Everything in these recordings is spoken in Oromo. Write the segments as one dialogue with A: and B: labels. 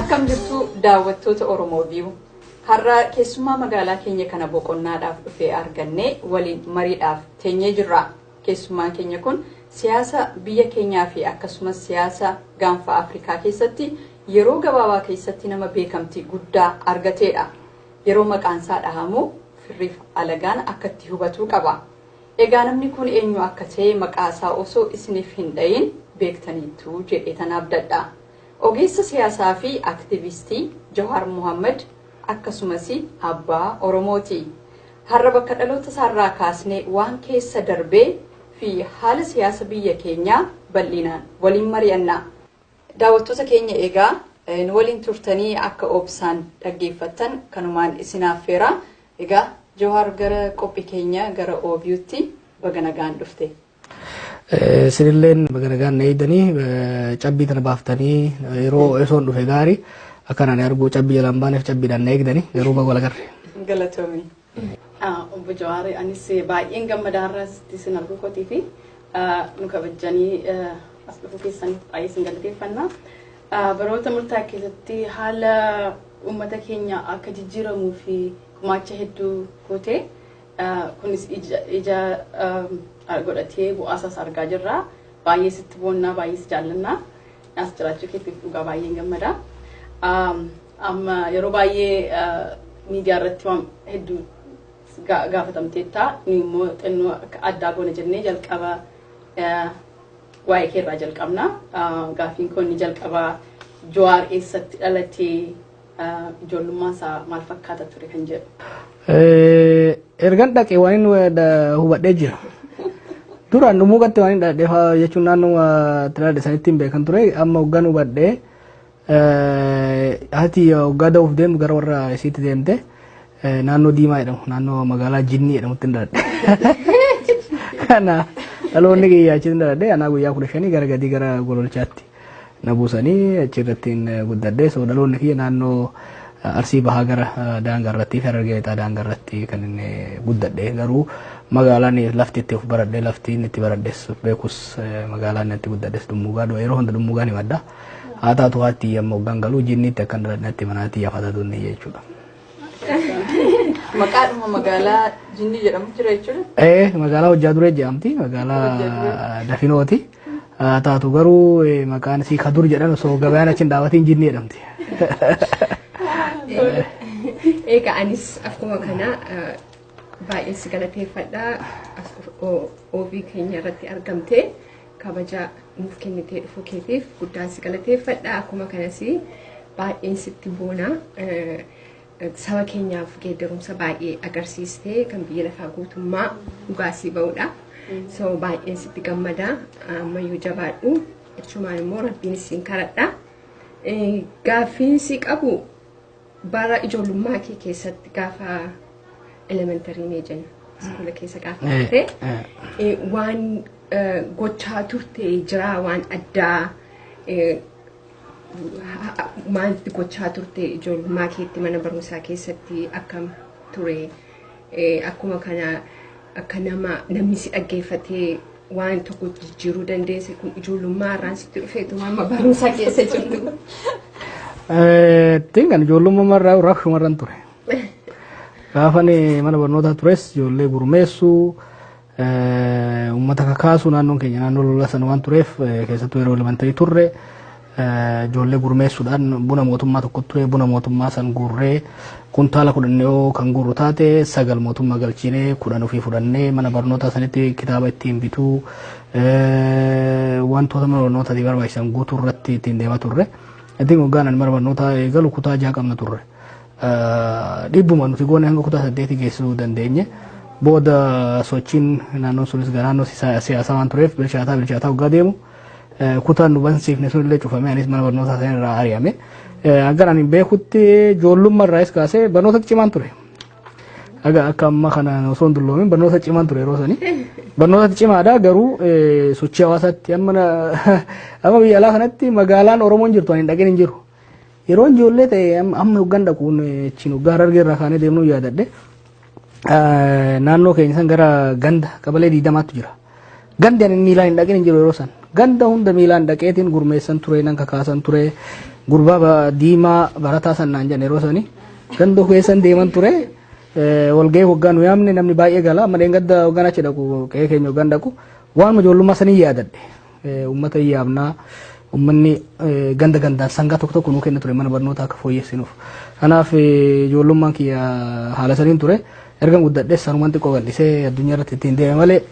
A: Akkam jirtu daawwattoota Oromoo View. Har'a keessummaa magaalaa keenya kana boqonnaadhaaf dhufee argannee waliin mariidhaaf teenyee jirra. Keessummaan keenya kun siyaasa biyya keenyaa fi akkasumas siyaasa gaanfa Afrikaa keessatti yeroo gabaabaa keessatti nama beekamtii guddaa argateedha. Yeroo maqaan isaa dhahamu firriif alagaan akka itti hubatuu qaba. Egaa namni kun eenyu akka ta'e maqaa isaa osoo isiniif hin dhayin beektaniittu jedhee tan abdadha. Ogeessa siyaasaa fi aktivistii Jawaar Mohaammed akkasumas abbaa Oromooti. Har'a bakka dhaloota isaarraa kaasnee waan keessa darbee fi haala siyaasa biyya keenyaa bal'inaan waliin mari'anna. Daawwattoota keenya egaa nu waliin turtanii akka obsaan dhaggeeffattan kanumaan isin affeera. Egaa Jawaar, gara qophii keenya gara OBU'tti baga nagaan dhufte.
B: Isinilleen baga nagaan na eegdanii, cabbii tana baaftanii yeroo osoon dhufe gaarii akka ani arguu cabbii jalaan baaneef cabbiidhaan na eegdanii, garuu baga wal agarre.
A: Galatoomi.
C: Obbo Jawaar, anis baay'een gammadaa irratti isin arguu kootii fi nu kabajanii as dhufuu keessaniif baay'ee isin galateeffanna. Baroota murtaa'e keessatti haala uummata keenya akka jijjiiramuu fi gumaacha hedduu gootee, kunis ija godhatee bu'aasaas argaa jirra. Baay'ee sitti boonnaa, baay'ee si jaallannaa. As jiraachuu keetiif dhugaa baay'een gammada. Amma yeroo baay'ee miidiyaa irratti waan hedduu gaafatamteetta. Ni immoo xinnoo akka addaa goona jennee jalqaba waa'ee keerraa jalqabna. Gaaffiin kun ni jalqaba: Jawaar eessatti dhalatee, ijoollummaan isaa maal fakkaata ture kan jedhu.
B: Ergan dhaqee waan inni hubadhee jira. Duraan dhumuugatti waan inni dhadhee jechuun naannoo dhaladhe sanitti hin beekan ture. Amma hoggaan hubadhee, haati hoggaa da'uuf deemu gara warra isiitti deemte, naannoo Diimaa jedhamu, naannoo magaalaa Jinnii jedhamutti hin dhaladhe. Kana dhaloonni kiyya achitti hin dhaladhe. Anaa guyyaa 15 gara gadii gara Gololchaatti na buusanii achirratti hin guddadhe. So dhaloonni kiyya naannoo Arsii Bahaa gara daangaa irratti fi Harargee Lixaa daangaa irratti kan inni guddadhe. Garuu magaalaan lafti itti of baradhe, lafti inni itti baradhes beekus, magaalaan itti guddadhes Dhummuugaa. Yeroo hunda Dhummuugaan himadha. Haa taatu, haatti amma hoggaan galuu Jinniitti akkan dhaladhe manaatti yaafata tunni jechuudha.
A: Maqaadhuma magaalaa Jinnii jedhamu jira jechuudha.
B: Ee, magaalaa Hojjaa Duree jedhamti, magaalaa Dafinooti. Haa taatu garuu maqaan isii Kadur jedhan, osoo gabayaan achi hin dhaabatiin Jinnii jedhamti.
D: Egaa anis akkuma kana baay'ee si galateeffadha. As OB keenya irratti argamte kabaja nuuf kennitee dhufuu keetiif guddaan si galateeffadha. Akkuma kanas baay'een sitti boona. Saba keenyaaf geeddarumsa baay'ee agarsiistee kan biyya lafaa guutummaa dhugaasii ba'udha. So baay'een sitti gammada. Ammayyuu jabaadhu. Achumaan immoo Rabbiin isin kadhadha. Gaaffiin si qabu, bara ijoollummaa kee keessatti, gaafa elementary mee jenna, iskuula keessa gaafa turte, waan gochaa turte jira, waan addaa maalti gochaa turte ijoollummaa keetti, mana barumsaa keessatti akkam ture? Akkuma kana akka nama namni si dhaggeeffatee waan tokko jijjiiruu dandeesse kun ijoollummaa irraan sitti dhufeetu amma barumsa keessa jirtu?
B: Tingan ijoollummaa irraa rakshumarran ture. Gaafan mana barnootaa tures ijoollee gurmeessuu, uummata kakaasuu, naannoon keenya naannoo lola sana waan tureef, keessattuu yeroo elementary turre, ijoollee gurmeessuudhaan buna mootummaa tokko ture, buna mootummaa san guurree kuntaala 10 yoo kan guurru taate, sagal mootummaa galchinee 10 ofii fudhannee mana barnootaa sanitti kitaaba ittiin bituu, wantoota mana barnootaatiif barbaachisan guutuu irratti ittiin deemaa turre. Ittiin hoggaan ani mana barnootaa eegalu kutaa 6 qabna turre. Dhibbuma nuti goone hanga kutaa 8 geessisuu dandeenye. Booda sochiin naannoon sunis naannoo siyaasaa waan tureef bilchaataa bilchaataa hoggaa deemu kutaan nu bansiifne sun illee cufame, anis mana barnootaa sana irraa ari'ame. Hanga ani beekutti ijoollummaa irraas kaasee barnoota cimaan ture. Aga akka amma kana osoo hin dulloomin barnoota cimaan ture yeroo sanii. Barnoota cimaadha, garuu sochii hawaasaatti amma biyya alaa kanatti magaalaan Oromoon jirtu ani hin dhaqin hin jiru. Yeroo ijoollee ta'e, amma hoggaan dhaquun achiin hoggaa Harargee irraa kaanee deemnuu yaadadhe. Naannoo keenya san gara ganda qabalee 20tu jira. Gandi ani miilaan hin dhaqin hin jiru yeroo san. Ganda hunda miilaan dhaqeetiin gurmeessan ture, nan kakaasan ture. Gurbaa diimaa barataa sannaan jedhan yeroo sani ganda keessan deeman ture. Walgahii waggaa nu yaamne namni baay'ee gala. Amma dheengadda waggaan achi dhaqu, qe'ee keenya waggaan dhaqu, waan ijoollummaa sanii yaadadhe. Uummata yaamnaa, uummanni ganda gandaan sangaa tokko tokko nuu kenna ture mana barnootaa akka fooyyessinuuf. Kanaaf ijoollummaan kiyya haala saniin ture. Erga guddadhe sanumaan xiqqoo bal'isee addunyaa irratti ittiin deeme malee,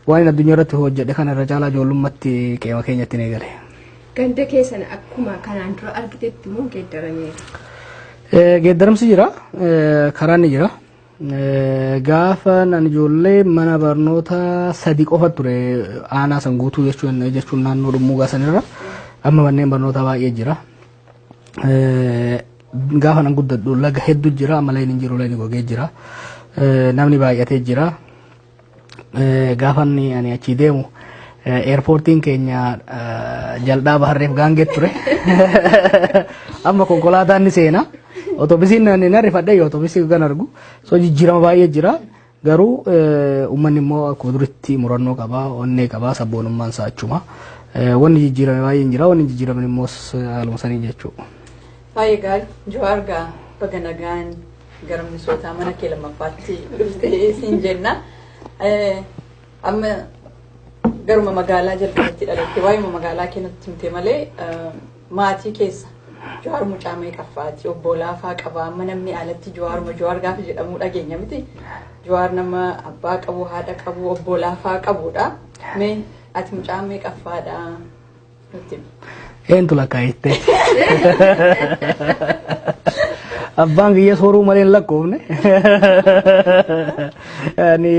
B: waan inni addunyaa irratti hojjedhe kana irra caalaa ijoollummaatti qe'ee keenyatti eegale.
D: Ganda keessan akkuma kanaan dura argitetti moo geeddarameera?
B: Geeddaramsi jira. Karaan ni jira. Gaafa nan ijoollee mana barnoota sadi qofa ture aanaa san guutuu jechuun naannoo Dhummuugaa sanirra. Amma manneen barnootaa baay'ee jira. Gaafa nan guddadhu laga hedduu jira, amma lagni hin jiru, lagni gogee jira. Namni baay'atee jira. Gaafa ani achii deemu airportiin keenya jal'aa harreef gaangee ture. Amma konkolaataan ni seena. Otobisiin ni arrifadhe, otobisii kan argu. So jijjiirama baay'ee jira. Garuu uummanni immoo akkuma duritti murannoo qaba, onnee qaba, sabboonummaan isaa achuma. Wanni jijjiirame baay'een jira, wanni jijjiirame immoo haaluma sanii jechuudha.
A: Baay'ee gaarii. Jawaar, gaa baga nagaan gara Minisootaa mana kee lammaffaatti dhuftee siin jenna. Amma garuma magaalaa jalqabatti dhalatte, waa'ee magaalaa kee nutti himte malee, maatii keessa Jawaar mucaa meeqaffaati? Obbolaa faa qaba? Amma namni alatti Jawaaruma Jawaar gaafa jedhamu dhageenya miti. Jawaar nama abbaa qabu, haadha qabu, obbolaa faa qabudha. Mee ati mucaa meeqaffaadha, nutti himi.
B: Eentu lakkaa'ette? Abbaan kiyya sooruu malee hin lakkoofne. Ani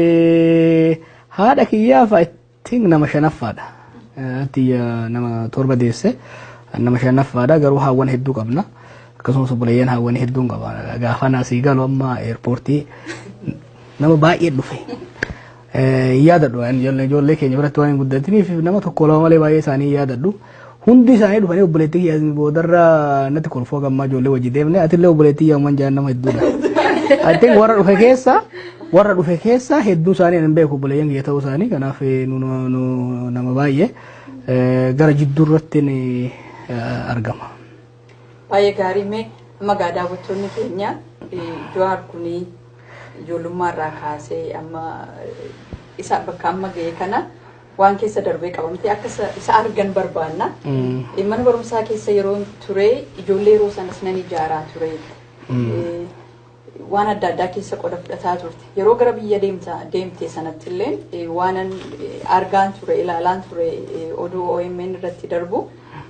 B: haadha kiyyaaf I think nama shanaffaadha. Tiyya nama torba deesse, nama shanaffaadha, garuu haawwan hedduu qabna. Akkasumas obboleeyyan haawwan hedduun qaba. Gaafa asii galu amma airportii nama baay'ee dhufe. Yaadadhu, ijoollee keenya biratti waan hin guddatiniif nama tokko lama malee baay'ee isaanii yaadadhu. Hundi isaanii dhufanii obboleettii kiyya boodarra natti kolfoo gammaa ijoollee wajji deemne, atillee obboleettii kiyya uuman jaan nama hedduudha. I think warra dhufe keessa hedduu isaanii hin beeku obboleeyyan kiyya ta'uu isaanii. Kanaaf nu nama baay'ee gara jidduu irratti ni argama.
A: Baay'ee gaarii. Mee amma gaa daawwattoonni keenya Jawaar kuni ijoollummaa irraa kaasee amma isa bakka amma ga'e kana waan keessa darbee qabamte akka isa argan barbaanna. Mana barumsaa keessa yeroo ture ijoollee yeroo sanas nan ijaaraa ture. Waan adda addaa keessa qoda fudhataa turte. Yeroo gara biyya deemte sanatti illee waanan argaan ture, ilaalaan ture, oduu OMN irratti darbu,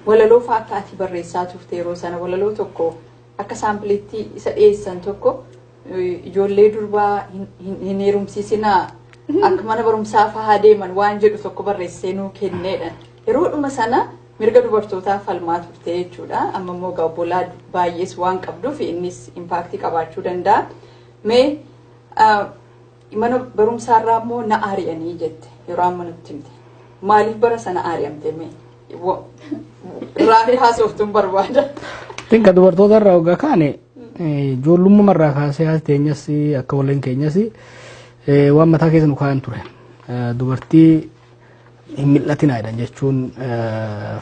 A: walaloo fa'aa akka ati barreessaa turte. Yeroo sana walaloo tokko akka sampleitti isa dhiyeessan tokko, ijoollee durbaa hin heerumsiisinaa, akka mana barumsaa fa'aa deeman waan jedhu tokko barreessee nuu kenneedha. Yeroodhuma sana mirga dubartootaa falmaa turte jechuudha. Amma immoo obbolaa baay'ees waan qabduuf innis impactii qabaachuu danda'a. Mee mana barumsaarraa immoo na ari'anii jette yeroo amma nutti himte. Maaliif bara sana ari'amte mee? Irraa haasoftuun barbaada.
B: Tinka dubartoota irraa waggaa kaane, ijoollummaa irraa kaasee haati teenyas akka walleen keenyas waan mataa keessa nu kaayan ture. Dubartii hin mil'atinaa jedhan jechuun,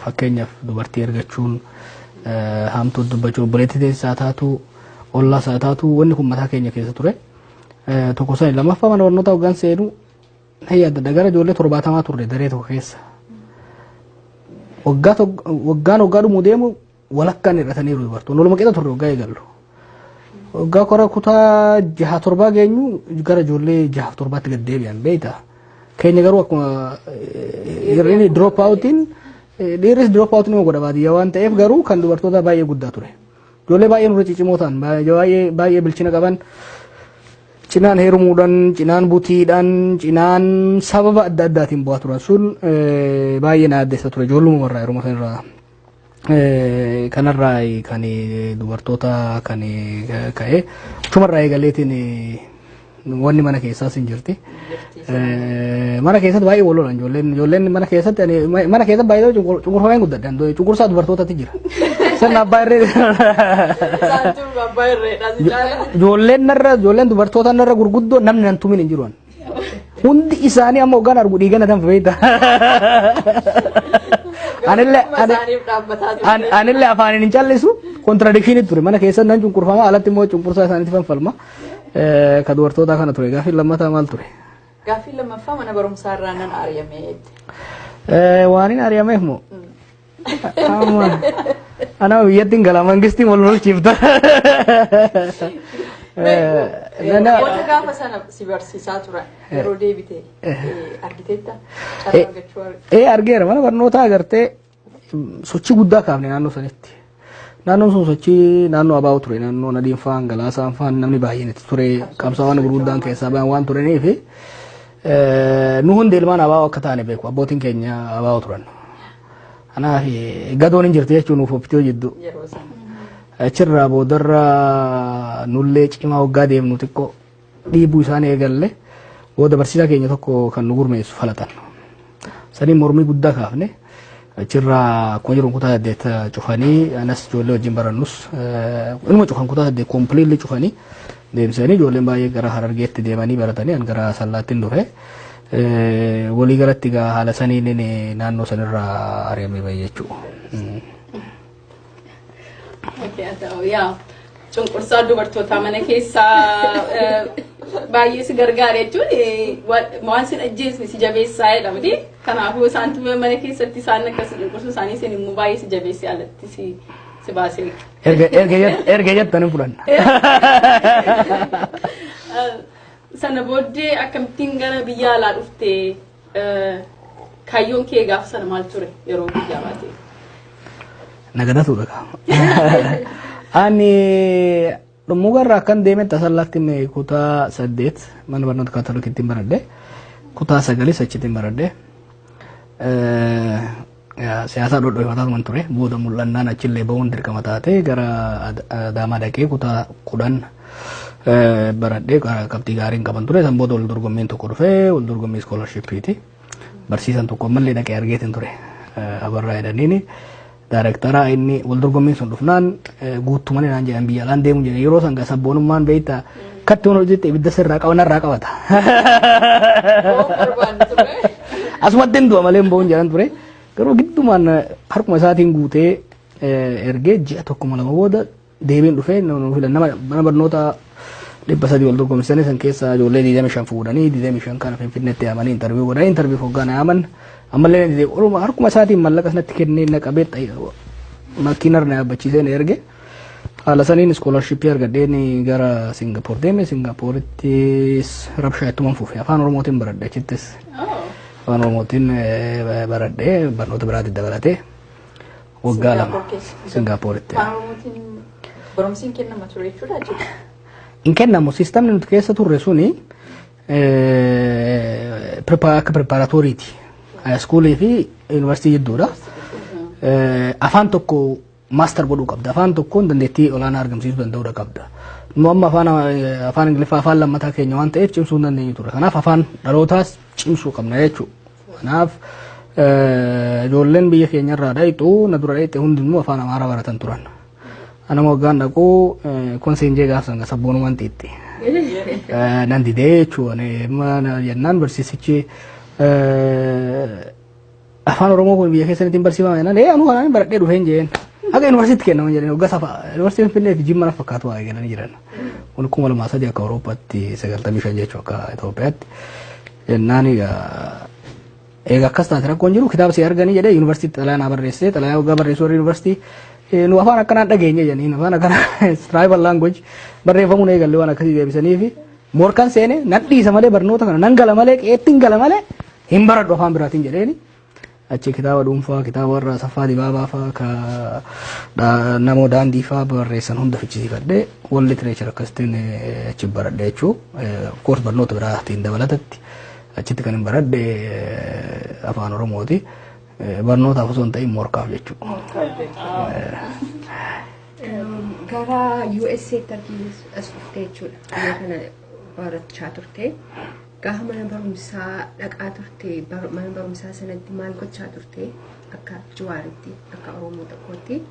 B: fakkeenyaaf dubartii ergachuun, hamtuu dubbachuu, obboleettii teessaa taatu, ollaa isaa taatu, wanni kun mataa keenya keessa ture. Tokko sani. Lammaffaa, mana barnoota hoggaan seenu yaadadha, gara ijoollee 70 turre daree tokko keessa. Waggaa waggaan waggaa dhumuu deemu walakkaan hir'ataniiru dubartoonni, walumaa qixa turre waggaa eegallu. Waggaa kora kutaa jaha torbaa geenyu gara ijoollee jaha torbaatti gad deebi'an beektaa. Keenya garuu akkuma hir'inni drop outiin, dhiirris drop out ni godha baadiyyaa waan ta'eef, garuu kan dubartoota baay'ee guddaa ture. Ijoollee baay'ee nurra ciccimoo ta'an, baay'ee baay'ee bilchina qaban, cinaan heerumuudhaan, cinaan butiidhaan, cinaan sababa adda addaatiin bu'aa turan. Sun baay'ee na addeessa ture ijoolluma irraa, yeroo sanarraa. Kanarraa kan dubartoota kan ka'e achumarraa eegaleetiin wanni mana keessaas hin jirti. Mana keessatti baay'ee wal lolan ijoolleen mana keessatti. Mana keessatti baay'ee cunqurfameen guddadhe, cunqursaa dubartootatti jira. Sirna abbaa irree. Ijoolleen narra, ijoolleen dubartoota narra gurguddoo, namni nan tumin hin jiru. Hundi isaanii amma hoggaan argu dhiigana danfa beekta. Anillee
A: Isaaniif dhaabbataa turte.
B: Anillee afaaniin hin callisu, contradiction ture. Mana keessa nan cunqurfama, alatti immoo cunqursaa isaaniitti fanfalma. Ka dubartootaa kana ture. Gaaffii lammataa maal ture?
A: Gaaffii lammaffaa, mana barumsaa irraa nan ari'ame jette.
B: Waan hin ari'ameef moo? Amma ana biyyatti hin gala, mangistiin wal lolchiifta.
A: Namoota gaafa sana si barsiisaa turan yeroo deebite argiteetta? Carraa argachuu
B: Ee, argeera. Mana barnootaa agartee, sochii guddaa kaafne naannoo sanitti. Naannoon sun sochii naannoo abaa'u ture, naannoo Nadiin fa'aan, Galaasaan fa'aan, namni baay'een itti ture, qabsaa'onni gurguddaan keessaa bahan waan turaniif, nu hundi ilmaan abaa'u akka taane beeku, abbootiin keenya abaa'u turan. Kanaaf gadoon hin jirti jechuun nuuf oftee jidduu.
A: Yeroo sana.
B: Achirraa boodarra nullee cimaa waggaa deemnu xiqqoo dhiibuu isaan eegalle. Booda barsiisaa keenya tokko kan nu gurmeessu falatan. Saniin mormii guddaa kaafne. Achirraa akkuma jiru kutaa 8 cufanii, anas ijoollee wajjin barannus inuma cufan, kutaa 8 completely cufanii deemsanii, ijoolleen baay'ee gara Harargeetti deemanii baratanii, an gara Sallaattiin dhufe. Walii galatti egaa haala saniin naannoo sanirraa ari'amee bahe jechuudha.
C: Okay, haa ta'u, yaa cunqursaa dubartootaa mana keessaa baay'ee si gargaara jechuun waan sin ajjeesne si jabeessaa jedha miti. Kanaafuu isaantu mana keessatti isaan akkas cunqursuu isaanii isin immoo baay'ee si jabeessee alatti si baasee.
B: Erga jettan hin fudhanna.
C: Sana booddee akkamittiin gara biyya alaa dhuftee? Kaayyoon kee gaafa sana maal ture yeroo biyyaa baate?
B: Nagadatudha qaama. Ani dhummugarraa akkan deeme Tasallaatti kutaa 8 mana barnoota Kaatolikiitti baradhe. Kutaa 9s achitti baradhe. Siyaasa dhodhoifataa turan ture. Booda mul'annaan achillee bahuun dirqama taate, gara Adaamaa dhaqee kutaa 10 baradhee qabxii gaariin qaban ture. San booda wal dorgommiin tokko dhufee, wal dorgommii scholarshipiiti. Barsiisan tokko ammallee dhaqee argeetin ture. Abarraa jedhaniini. Daarektara inni wal dorgommiin sun dhufnaan guuttumanii naan jedhan, biyya alaan deemu jedhan. Yeroo san sabboonummaan beektaa katti waan hojjette ibidda sirraa qaba, narraa qabata. Asumatti hin du'a malee hin ba'uun jedhan ture. Garuu giddumaan harkuma isaatiin guutee ergee, ji'a tokko 2 booda deebiin dhufee nama mana barnoota 300 wal dorgomsanii san keessa ijoollee 25 fuudhanii, 25 kana Finfinneetti yaamanii interview godhanii, interview hoggaan yaaman ammallee didee, oluma harkuma isaatiin mallaqa sanatti kennee na qabee makiinarra na yaabbachiisee na erge. Haala saniin scholarshipii argadheen gara Singapoor deeme. Singapoorittis rabshaa ittuman fufe. Afaan Oromootiin baradhe achittis. Afaan Oromootiin baradhe, barnoota biraatti dabalatee waggaa 2 Singapooritti.
A: Afaan Oromootiin barumsi hin kennama ture jechuudha achitti.
B: Hin kennamu. Systemni nuti keessa turre suni akka preparatoryti. High schoolii fi yuunivarsiitii jidduudha. Afaan tokko master godhuu qabda. Afaan tokkoon dandeettii olaanaa argamsiisuu danda'uudha qabda. Nu amma afaan Ingiliffaa afaan lammataa keenya waan ta'eef cimsuu hin dandeenyu ture. Kanaaf afaan dhalootaas cimsuu qabna jechuudha. Kanaaf ijoolleen biyya keenyarraa dhayxu, na dura dhayxe hundinuu afaan Amaaraa baratan turan. Anama waggaan dhaquu konseenjee gaaf sana sabboonumaan xiixxe. Nan didee jechuudha. Jennaan barsiisichi, "Afaan Oromoo kun biyya keessanitti hin barsiifama?" jennaan, "Ee, anuu kanaan baradhee dhufeen" jeen. Haga yuunivarsiitti kennaman jedhanii, waggaa safa yuunivarsiitii Finfinnee fi Jimma na fakkaatu waa eegalanii jiran. Kun 2003, akka Awurooppaatti 95 jechuu, akka Itoophiyaatti. Jennaan egaa akkas taate, rakkoon jiru, kitaaba si arganii jedhee yuunivarsiitii xalayaa naa barreessee. Xalayaa waggaa barreessuu warri yuunivarsiitii, "Nu afaan akkanaan dhageenye" jedhanii, afaan akkanaa tribal language barreeffamuun eegalle waan akkasii deebisanii fi morkan seene. Nan dhiisa malee barnoota kana, nan gala malee, qeetti hin gala malee hin baradhu afaan biraatiin jedheeni. Achi kitaaba dhuunfaa, kitaaba warra Asaffaa Dibaabaa fa'aa, ka namoo daandii fa'aa barreessan hunda fichisiifadhee, wal literature akkasittiin achi baradhe jechuu. Of course barnoota biraatiin dabalatatti achitti kan hin baradhe afaan Oromooti. Barnootaaf osoo hin ta'in morkaaf jechuudha.
D: Gara USA tti as dhufte jechuudha. Biyya kana barachaa turte. Gaafa mana barumsaa dhaqaa turte, mana barumsaa sanatti maal gochaa turte akka Jawaaritti, akka Oromoo tokkootti?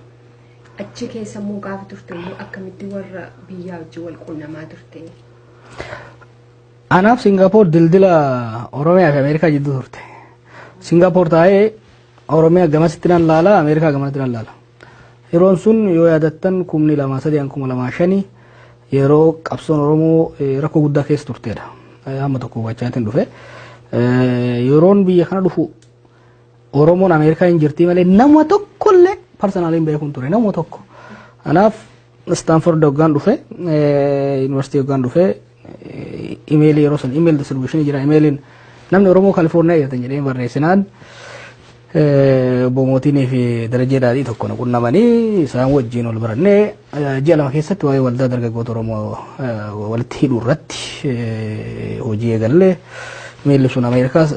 D: Achi keessa immoo gaafa turte immoo akkamitti warra biyyaa wajjin wal quunnamaa turte?
B: Anaaf Singaappoor dildila Oromiyaa fi Ameerikaa jidduu turte. Singaappoor taa'ee Oromiyaa gamasitti nan laala, Ameerikaa gamasitti nan laala. Yeroon sun yoo yaadattan 2003, 2005 yeroo qabsoon Oromoo rakkoo guddaa keessa turtedha. Hamma tokko hubachaatiin dhufe. Yeroon biyya kana dhufu Oromoon Ameerikaa hin jirtii malee nama tokkollee personally hin beekuun ture, nama tokko. Kanaaf Stanford hoggaan dhufe, yuunivarsiitii hoggaan dhufe, imeelii yeroo sun email distribution jira, imeeliin namni Oromoo Kaalifoorniyaa jirtan jedhee barreessinaan obbo Mootiinii fi Darajee Daadhii tokko na qunnamanii isaan wajjin ol barannee ji'a 2 keessatti waa'ee waldaa dargaggoota Oromoo walitti hidhuu irratti hojii eegallee. Miilli sun Ameerikaas,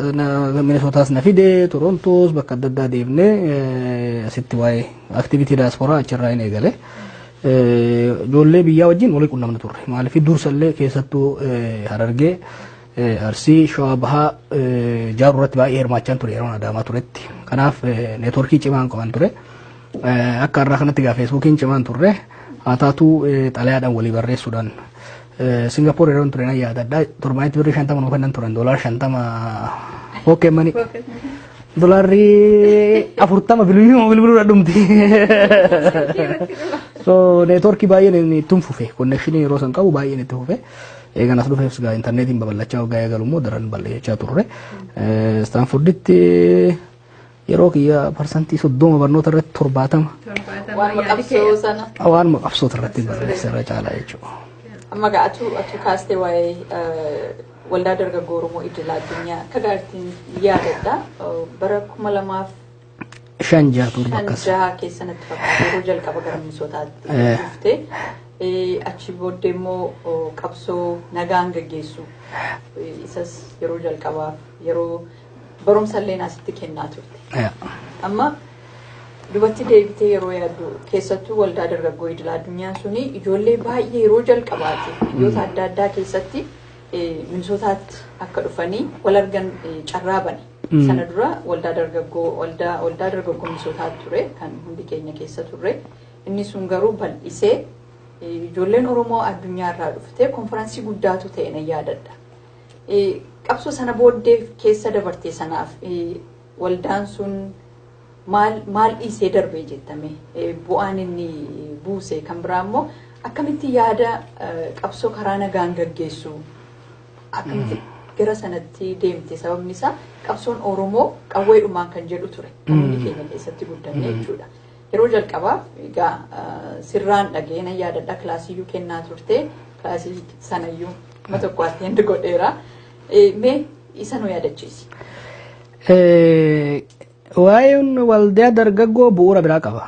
B: Minisootaas na fide, Torontoos bakka adda addaa deemnee asitti waa'ee activity daasporaa achirraa hin eegale. Ijoollee biyyaa wajjin walii qunnamna turre. Maaliif dursallee keessattuu Harargee, Arsii, Shawaa Bahaa jaaruu irratti baay'ee hirmaachaa ture yeroo Adaamaa turetti. Kanaaf networkii cimaan qaban ture. Akka har'aa kanatti gaa Facebookiin cimaan turre. Haa taatu xalayaadhaan walii barreessuudhaan Singapoor yeroo ture nan yaadadha. Torbaanitti birrii 50 nuu kennan turan, $50 pocket money. $40 bilbiluu bilbiluudha dhumti. So networkii baay'een ittiin fufe, connectionii yeroo san qabu baay'een itti fufe. Eegan as dhufeef gaa intarneetiin babal'achaa waggaa eegalu immoo daran bal'achaa turre. Stanforditti yeroo kiyya 30% barnoota irratti, 70
A: Waanuma qabsoo sana.
B: Waanuma qabsoota irratti barreessa irra caalaa jechuudha.
A: Amma gaa atu kaastee waa'ee waldaa dargaggoo Oromoo idil addunyaa akka gaariitiin yaadadha. Bara 2005
B: 6 7
A: 5
B: akkas.
A: 6 keessa natti fakkaata yeroo jalqaba gara Minisootaatti dhufte. Achi booddee immoo qabsoo nagaan gaggeessu isas yeroo jalqabaaf yeroo barumsa illee asitti kennaa turte. Amma dubatti deebitee yeroo yaaddu, keessattuu waldaa dargaggoo idil addunyaa suni ijoollee baay'ee yeroo jalqabaati biyyoota adda addaa keessatti Minisootaatti akka dhufanii wal argan carraa bane. Sana dura waldaa dargaggoo Minisootaatti ture kan hundi keenya keessa turre. Inni sun garuu bal'isee ijoolleen Oromoo addunyaa irraa dhuftee konfiraansii guddaatu ta'e nan yaadadha. Qabsoo sana booddee keessa dabarte sanaaf waldaan sun maal maal dhiisee darbee jettame, bu'aan inni buuse kan biraa immoo akkamitti yaada qabsoo karaa nagaan gaggeessu akkamitti gara sanatti deemte? Sababni isaa qabsoon Oromoo qawweedhumaan kan jedhu ture kan hundi keenya keessatti guddanne jechuudha. Yeroo jalqabaaf egaa sirraan dhagee nan yaadadha, kilaasiyyuu kennaa turte, kilaasii sanayyuu nama tokko attend godheera. Mee isa nu yaadachiisi.
B: Waa'een waldaa dargaggoo bu'uura biraa qaba.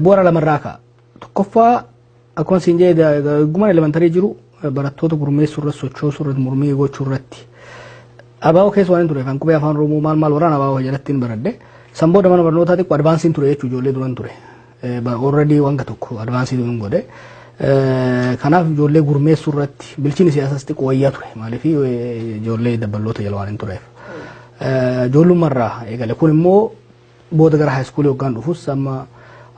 B: Bu'uura lamarraa ka'a. Tokkoffaa, akkuma siin jedhe, dargaggummaan elementary jiru barattoota gurmeessuu irratti, sochoosuu irratti, mormii gochuu irratti. ABO keessa waan hin tureef qubee afaan Oromoo maal maal waraana ABO jalatti hin baradhe. San booda mana barnootaa xiqqoo advanceiin ture jechuudha, ijoollee duran ture. Already wanga tokko advance hin godhe. Kanaaf ijoollee gurmeessuu irratti bilchini siyaasaas xiqqoo wayyaa ture. Maaliif ijoollee dabballoota jala waan hin tureef. Ijoollummaarraa eegale. Kun immoo booda gara high schoolii hoggaan dhufus amma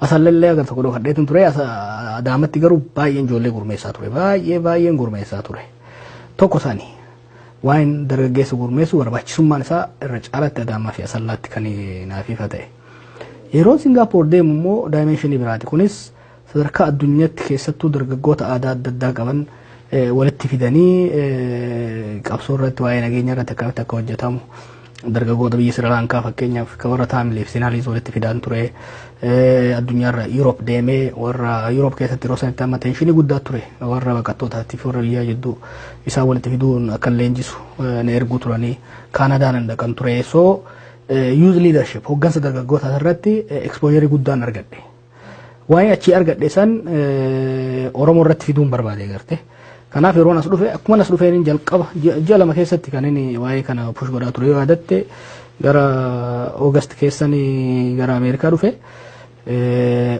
B: asallallee agar tokko dhokadheetin ture. Adaamatti garuu baay'een ijoollee gurmeessaa ture. Baay'ee baay'een gurmeessaa ture. Tokko isaanii waan dargaggeessa gurmeessu barbaachisummaan isaa irra caalatti Adaamaa fi Asallaatti kan naaf ifa ta'e. Yeroo Singaappoor deemu immoo dimensionii biraati. Kunis sadarkaa addunyaatti keessattuu dargaggoota aadaa adda addaa qaban walitti fidanii qabsoo irratti, waa'ee nageenya irratti akkamitti akka hojjetamu, dargaggoota biyya Sri Lankaa fakkeenyaaf kan warra Taamiliif Sinaaliis walitti fidaan ture. Addunyaarra Europe deemee warra Europe keessatti yeroo sanitti amma tensionii guddaa ture warra baqattootaatiif warra biyyaa jidduu, isaan walitti fiduun akka leenjisu na erguu turanii, Kaanadaan hin dhaqan ture. So youth leadership, hoggansa dargaggootaa irratti exposure guddaan argadhe. Waa'ee achii argadhe san Oromoo irratti fiduun barbaade garte. Kanaaf yeroon as dhufe, akkuma as dhufeen jalqaba ji'a 2 keessatti kan inni waa'ee kana push godhaa ture. Yoo yaadatte, gara August keessan gara Ameerikaa dhufe.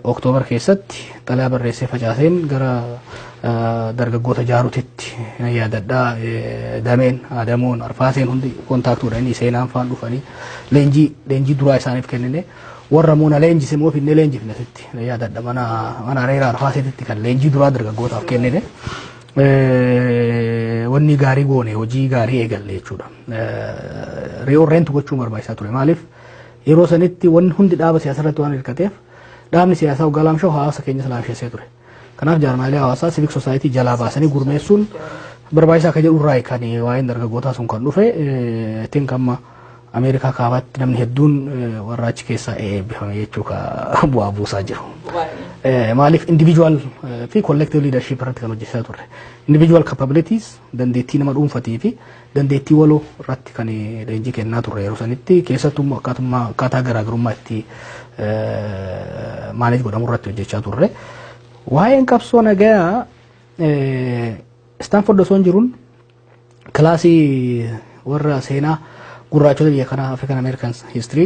B: Oktoobar keessatti xalayaa barreessee facaaseen gara dargaggoota jaaruutitti yaadadhaa. Dameen Adamoon Arfaaseen hundi contactuudha, inni seenaan faan dhufanii leenjii duraa isaaniif kennine. Warra moona leenjise moo finnee leenjifne sitti yaadadha, mana areera Arfaaseetitti kan leenjii duraa dargaggootaaf kennine. Wanni gaarii goone, hojii gaarii eegalle jechuudha. Reorient gochuun barbaachisaa ture. Maaliif Yeroo sanitti wanni hundi dhaaba siyaasaa irratti waan hirkateef, dhaabni siyaasaa waggaa laamsha'u hawaasa keenyas laamshessee ture. Kanaaf jaarmaalee hawaasaa, civic society jalaa baasanii gurmeessuun barbaachisaa akka jedhu irraa kan waa'een dargaggootaa sun kan dhufe. Think amma Ameerikaa kaabaatti namni hedduun warra achi keessaa eebbifame jechuu ka bu'aa buusaa jiru. Maaliif, individual fi collective leadership irratti kan hojjechaa turre. Individual capabilities, dandeettii nama dhuunfatii fi dandeettii waloo irratti kan leenjii kennaa turre yeroo sanitti. Keessattuu immoo akkaataa garaagarummaa itti manage godhamu irratti hojjechaa turre. Waa'een qabsoo nagayaa Stanford osoo hin jiruun kilaasii warra seenaa gurraachota biyya kanaa, African American History,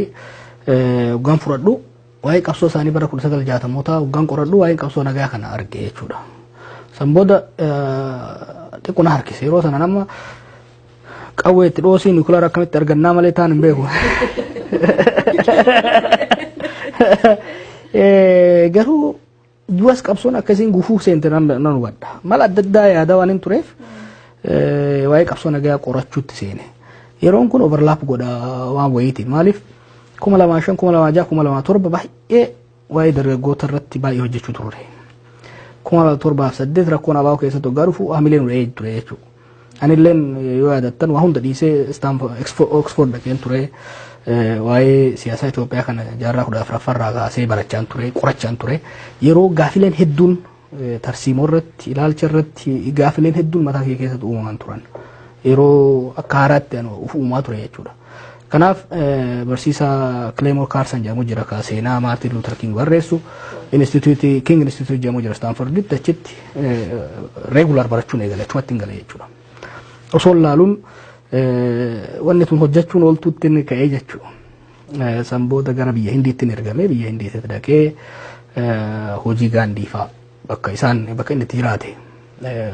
B: waggaan fudhadhu, waa'ee qabsoo isaanii bara 1960moota waggaan qoradhu, waa'ee qabsoo nagaa kana arge jechuudha. San booda xiqqoo na harkise. Yeroo sana nama qawwee itti dhoosii nuclear akkamitti argannaa malee taan hin beeku. Garuu du'as qabsoon akkasiin gufuu seente nan hubadha. Mala adda addaa yaada waan hin tureef waa'ee qabsoo nagaa qorachuutti seene. Yeroon kun overlap godha waan wayiiti. Maaliif, 2005, 2006, 2007 baay'ee waa'ee dargaggoota irratti baay'ee hojjechuu turre. 2007f 8 rakkoon ABO keessatti waggaa dhufu hamileen nu dha'ee ture jechuudha. Anilleen yoo yaadattan waa hunda dhiisee Oxford dhaqeen ture. Waa'ee siyaasaa Itoophiyaa kana jaarraa 14ffaarraa kaasee barachaan ture, qorachaan ture. Yeroo gaafileen hedduun tarsiimoo irratti, ilaalcha irratti gaafileen hedduun mataa kee keessatti uumaman turan. Yeroo akka haaraatti uf uumaa ture jechuudha. Kanaaf barsiisaa Clayborne Carson jedhamu jira, ka seenaa Martin Luther King barreessu. Institute King Institute jedhamu jira Stanforditti, achitti regular barachuun eegale, achumatti hin gale jechuudha. Osoo laaluun wanni tun hojjechuun ooltuutti inni ka'ee jechuudha. San booda gara biyya Hindiitti hin ergame. Biyya Hindiitti dhaqee hojii Gaandii fa'a, bakka isaan, bakka inni itti jiraate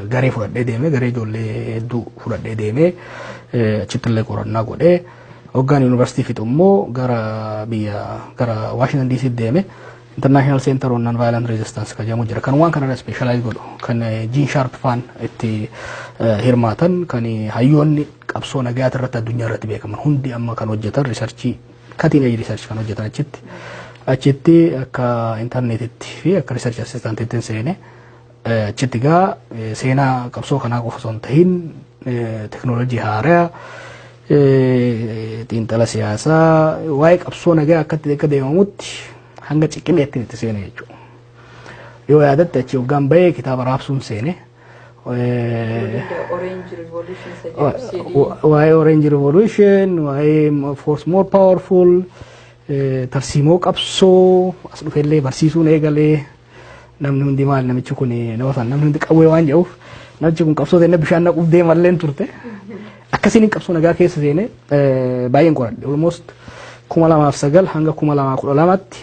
B: garee fudhadhee deemee, garee ijoollee hedduu fudhadhee deemee, achitti illee qorannaa godhee, hoggaan yuunivarsiitii fixu immoo gara biyya, gara Washington DC deeme. International Center on Non-Violent Resistance kan jedhamu jira, kan waan kanarra specialize godhu, kan Gene Sharp faan itti hirmaatan, kan hayyoonni qabsoo nagayaa irratti addunyaa irratti beekaman hundi amma kan hojjetan, research, cutting edge research kan hojjetan achitti akka internitti fi akka research assistantitti seene. Achitti gaa seenaa qabsoo kanaa qofa osoo hin tahin teknoolojii haaraa, xiinxala siyaasaa, waa'ee qabsoo nagaa akkatti akka deemamutti hanga ciqileetti itti seene jechuudha. Yoo yaadatte, achi hoggaan bahee kitaaba raabsuun seene.
A: Orange Revolution isa jedhu CD.
B: Waa'ee Orange Revolution, waa'ee Force More Powerful, tarsiimoo qabsoo as dhufellee barsiisuun eegalee. Namni hundi maal namichi kun, nama sana namni hundi qawwee waan jedhuuf, namichi kun qabsoo seenne bishaan naquuf deemalleen turte. Akkasiin qabsoo nagaa keessa seene. Baay'een qoradhe. Almost 2009 hanga 2012tti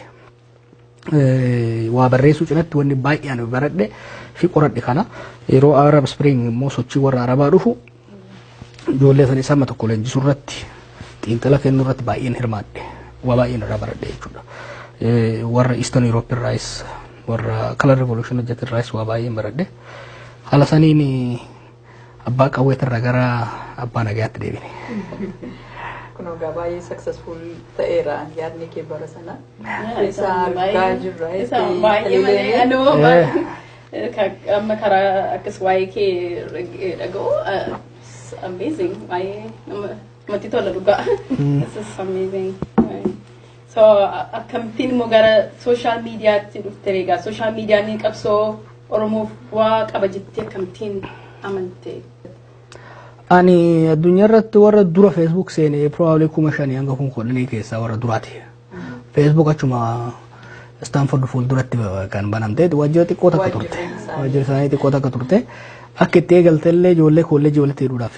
B: waa barreessuu cinatti wanni baay'ee ani baradhe fi qoradhe kana. Yeroo Arab Spring immoo sochii warra Arabaa dhufu, ijoollee sana sama tokko leenjisuu irratti, xiinxala kennuu irratti baay'een hirmaadhe, waa baay'een irraa baradhe jechuudha. Warra Eastern Europe irraayis, warra Color Revolution hojjete irraayis waa baay'een baradhe. Haala saniin abbaa qawweetirraa gara abbaa nagayaatti deebine.
A: Kun egaa baay'ee successful ta'eera yaadni kee bara sana. Isa argaa jirra.
C: Isa baay'ee malee anoo amma karaa akkas waa'ee kee dhaga'u, amazing, baay'ee namatti tola dhugaa. This is amazing. So akkamittiin immoo gara social mediaatti dhufte egaa? Social mediaan qabsoo Oromoof bu'aa qaba jettee akkamittiin amante?
B: Ani addunyaa irratti warra dura Facebook seene, probably 5,000 hanga 10,000 keessaa warra duraati. Facebook achuma Stanford fuulduratti kan banamte, waajjira xiqqoo takka turte. Waajjira isaanii xiqqoo takka turte. Akka itti eegalte illee ijoollee kolleejii walitti hidhuudhaaf.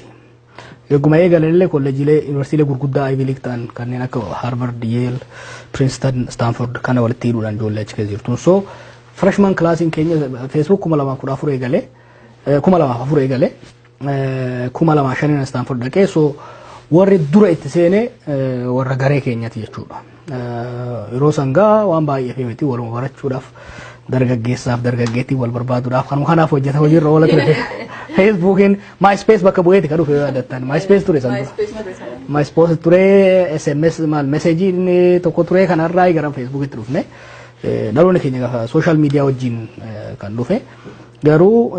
B: Eeguma eegalan illee kolleejiilee, yuunivarsiitii gurguddaa Ivy League ta'an kanneen akka Harvard, Yale, Princeton, Stanford kana walitti hidhuudhaan ijoollee achi keessa jirtu. So freshman classiin keenya Facebook 2014 eegalee, 2004 eegalee, 2005 Stanford dhaqee. So warri dura itti seene warra garee keenyati jechuudha. Yeroo sangaa waan baay'ee miti, waluma barachuudhaaf, dargaggeessaaf dargaggeettii wal barbaaduudhaaf, kanuma kanaaf hojjeta, hojiirra oola ture. Facebookiin MySpace bakka bu'eeti kan dhufe yoo yaadattan. MySpace ture san dura.
A: MySpace ture sana.
B: MySpace ture, SMS maal messageiin tokko ture, kanarraa gara Facebookitti dhufne. Dhaloonni keenya gaafa social media wajjin kan dhufe. Garuu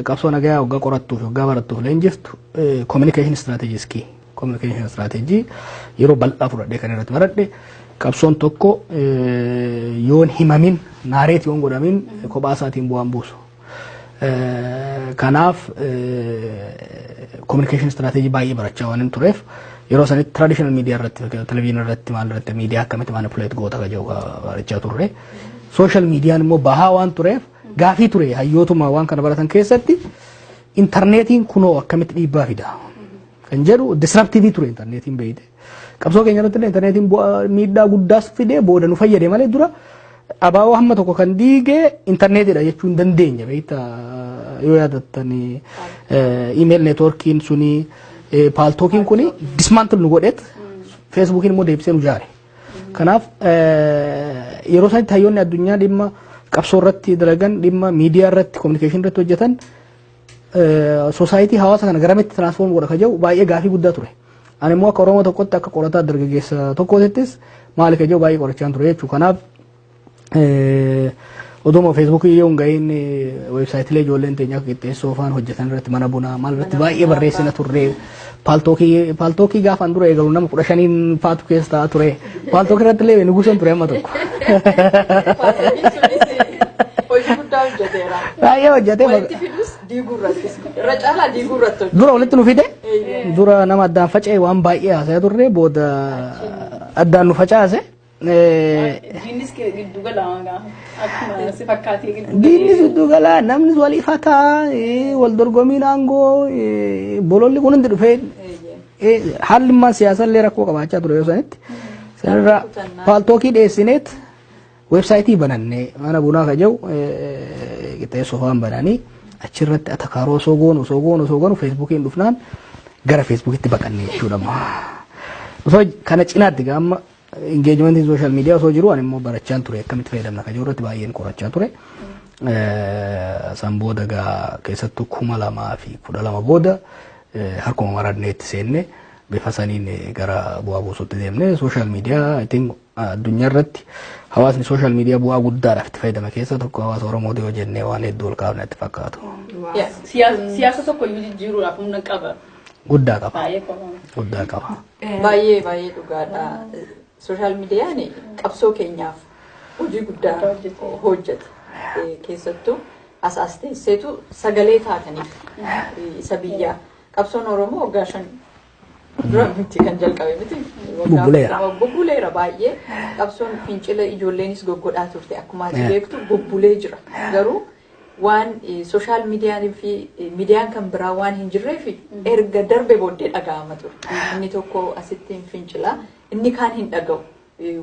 B: qabsoo nagayaa waggaa qorattuuf, waggaa barattuuf leenjiftu, communication strategy is key. Communication strategy yeroo bal'aa fudhadhee kan irratti baradhe. Qabsoon tokko yoon himamin, narrate yoon godhamin, kophaa isaatiin bu'aan buusu. Kanaaf communication strategy baay'ee barachaa waan hin tureef, yeroo sanitti traditional media irratti, televizyinii irratti, maal irratti, miidiyaa akkamitti manipulate goota ka jedhu barachaa turre. Social mediaan immoo bahaa waan tureef, gaafii ture hayyootuma waan kana baratan keessatti, intarneetiin kunoo akkamitti dhiibbaa fida kan jedhu. Disruptive ture intarneetiin, beeyte. Qabsoo keenya irratti illee intarneetiin miidhaa guddaas fidee booda nu fayyade malee, dura abaaboo hamma tokko kan diige intarneetidha jechuu hin dandeenya, beekta. Yoo yaadattan, email networkiin suni, Paltalkiin kuni dismantle nu godheet, Facebookiin immoo deebisee nu jaare. Kanaaf yeroo sanitti hayyoonni addunyaa dhimma qabsoo irratti dalagan, dhimma miidiyaa irratti, communication irratti hojjetan, society, hawaasa kana garamitti transform godha ka jedhu baay'ee gaafii guddaa ture. Ani immoo akka Oromoo tokkotti, akka qorataa dargaggeessa tokkootittis, maali ka jedhu baay'ee qorachaa ture jechuudha. Kanaaf oduma Facebookii yoo hin gahiin, websiteilee ijoolleen teenya akka qixxeessoo faan hojjetan irratti, mana bunaa maal irratti baay'ee barreessina turre. Paltalkii gaafaan dura eegalu nama 15n faatu keessa taa'aa ture. Paltalkii irratti illee nugusan ture amma tokko.
A: Hojii guddaa hojjeteera.
B: Baay'ee hojjetee.
A: Walitti fidus, diiguu irrattis. Irra caalaa diiguu irratti hojjete.
B: Dura walitti nu fide. Dura nama addaan faca'e waan baay'ee haasa'aa turre, booda addaan nu facaase.
C: Diinnis giddu gala akkuma si fakkaatee giddu.
B: Diinnis giddu galaa, namnis wal ifataa, wal dorgomiin aangoo, bololli kun hundi dhufee, haalli immaa siyaasa illee rakkoo qabaachaa ture yoo sanitti. Sanirraa Paltalkii dhiyeessineet websiteii banannee, mana bunaa ka jedhu qixxeessoo faan bananii, achirratti atakaaroo osoo goonu, osoo goonu, osoo goonu, Facebookiin dhufnaan gara Facebookitti baqannee jechuudha. Osoo kana cinaatti gaama engagementiin social media osoo jiru, ani immoo barachaan ture, akkamitti fayyadamna ka jiru irratti baay'een qorachaa ture. San booda gaa keessattuu 2012 booda harkuma marannee itti seenne, bifa saniin gara bu'aa buusuutti deemne. Social media, I think, addunyaa irratti hawaasni social media bu'aa guddaadhaaf itti fayyadame keessa tokko hawaasa Oromooti yoo jennee waan hedduu ol kaafne itti fakkaatu.
C: Siyaasa tokko iyyuu jijjiiruudhaaf humna qaba.
B: Guddaa qaba.
C: Baay'ee qaba.
B: Guddaa qaba.
A: Baay'ee baay'ee dhugaadha. Social mediaan qabsoo keenyaaf hojii guddaa hojjete. Keessattuu as as teesseetu sagalee taataniif isa biyyaa. Qabsoon Oromoo waggaa 5 dura miti kan jalqabe miti.
B: Bubbuleera.
A: Bubbuleera baay'ee. Qabsoon fincila ijoolleenis goggodhaa turte, akkuma ati beektu bubbulee jira. Garuu waan social mediaan fi miidiyaan kan biraa waan hin jirreef, erga darbe booddee dhaga'ama ture. Inni tokko asitti hin fincilaa, inni kaan hin dhaga'u.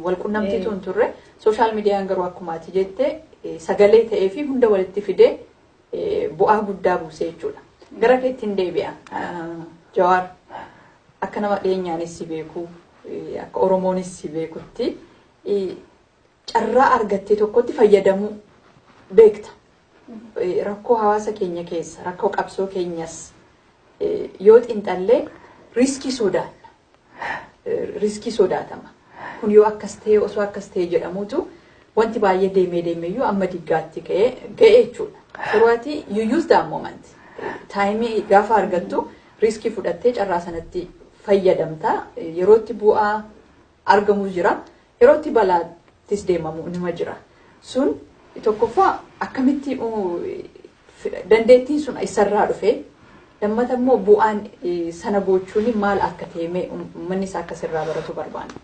A: Walqunnamtiitu hin turre. Social mediaan garuu akkuma ati jette sagalee ta'ee fi hunda walitti fidee bu'aa guddaa buusee jechuudha. Gara keetti hin deebi'a. Jawaar, akka nama dhiyeenyaanis si beeku, akka Oromoonis si beekutti, carraa argattee tokkotti fayyadamuu beekta. Rakkoo hawaasa keenya keessa, rakkoo qabsoo keenyas yoo xiinxallee, riskii sodaanna. Riskii sodaatama. Kun yoo akkas ta'e, osoo akkas ta'e jedhamutu wanti baay'ee deemee deemeeyyuu amma diggaatti ka'ee ga'e jechuudha. Yeroo ati you use that moment. Timeii gaafa argattu riskii fudhattee carraa sanatti fayyadamta. Yerootti bu'aa argamu jira. Yerootti balaattis deemamu nima jira. Sun tokkoffaa akkamitti dandeettiin sun isarraa dhufe? Lammata immoo bu'aan sana gochuun maal akka ta'e uummanni isaa akka sirraa baratu barbaanna.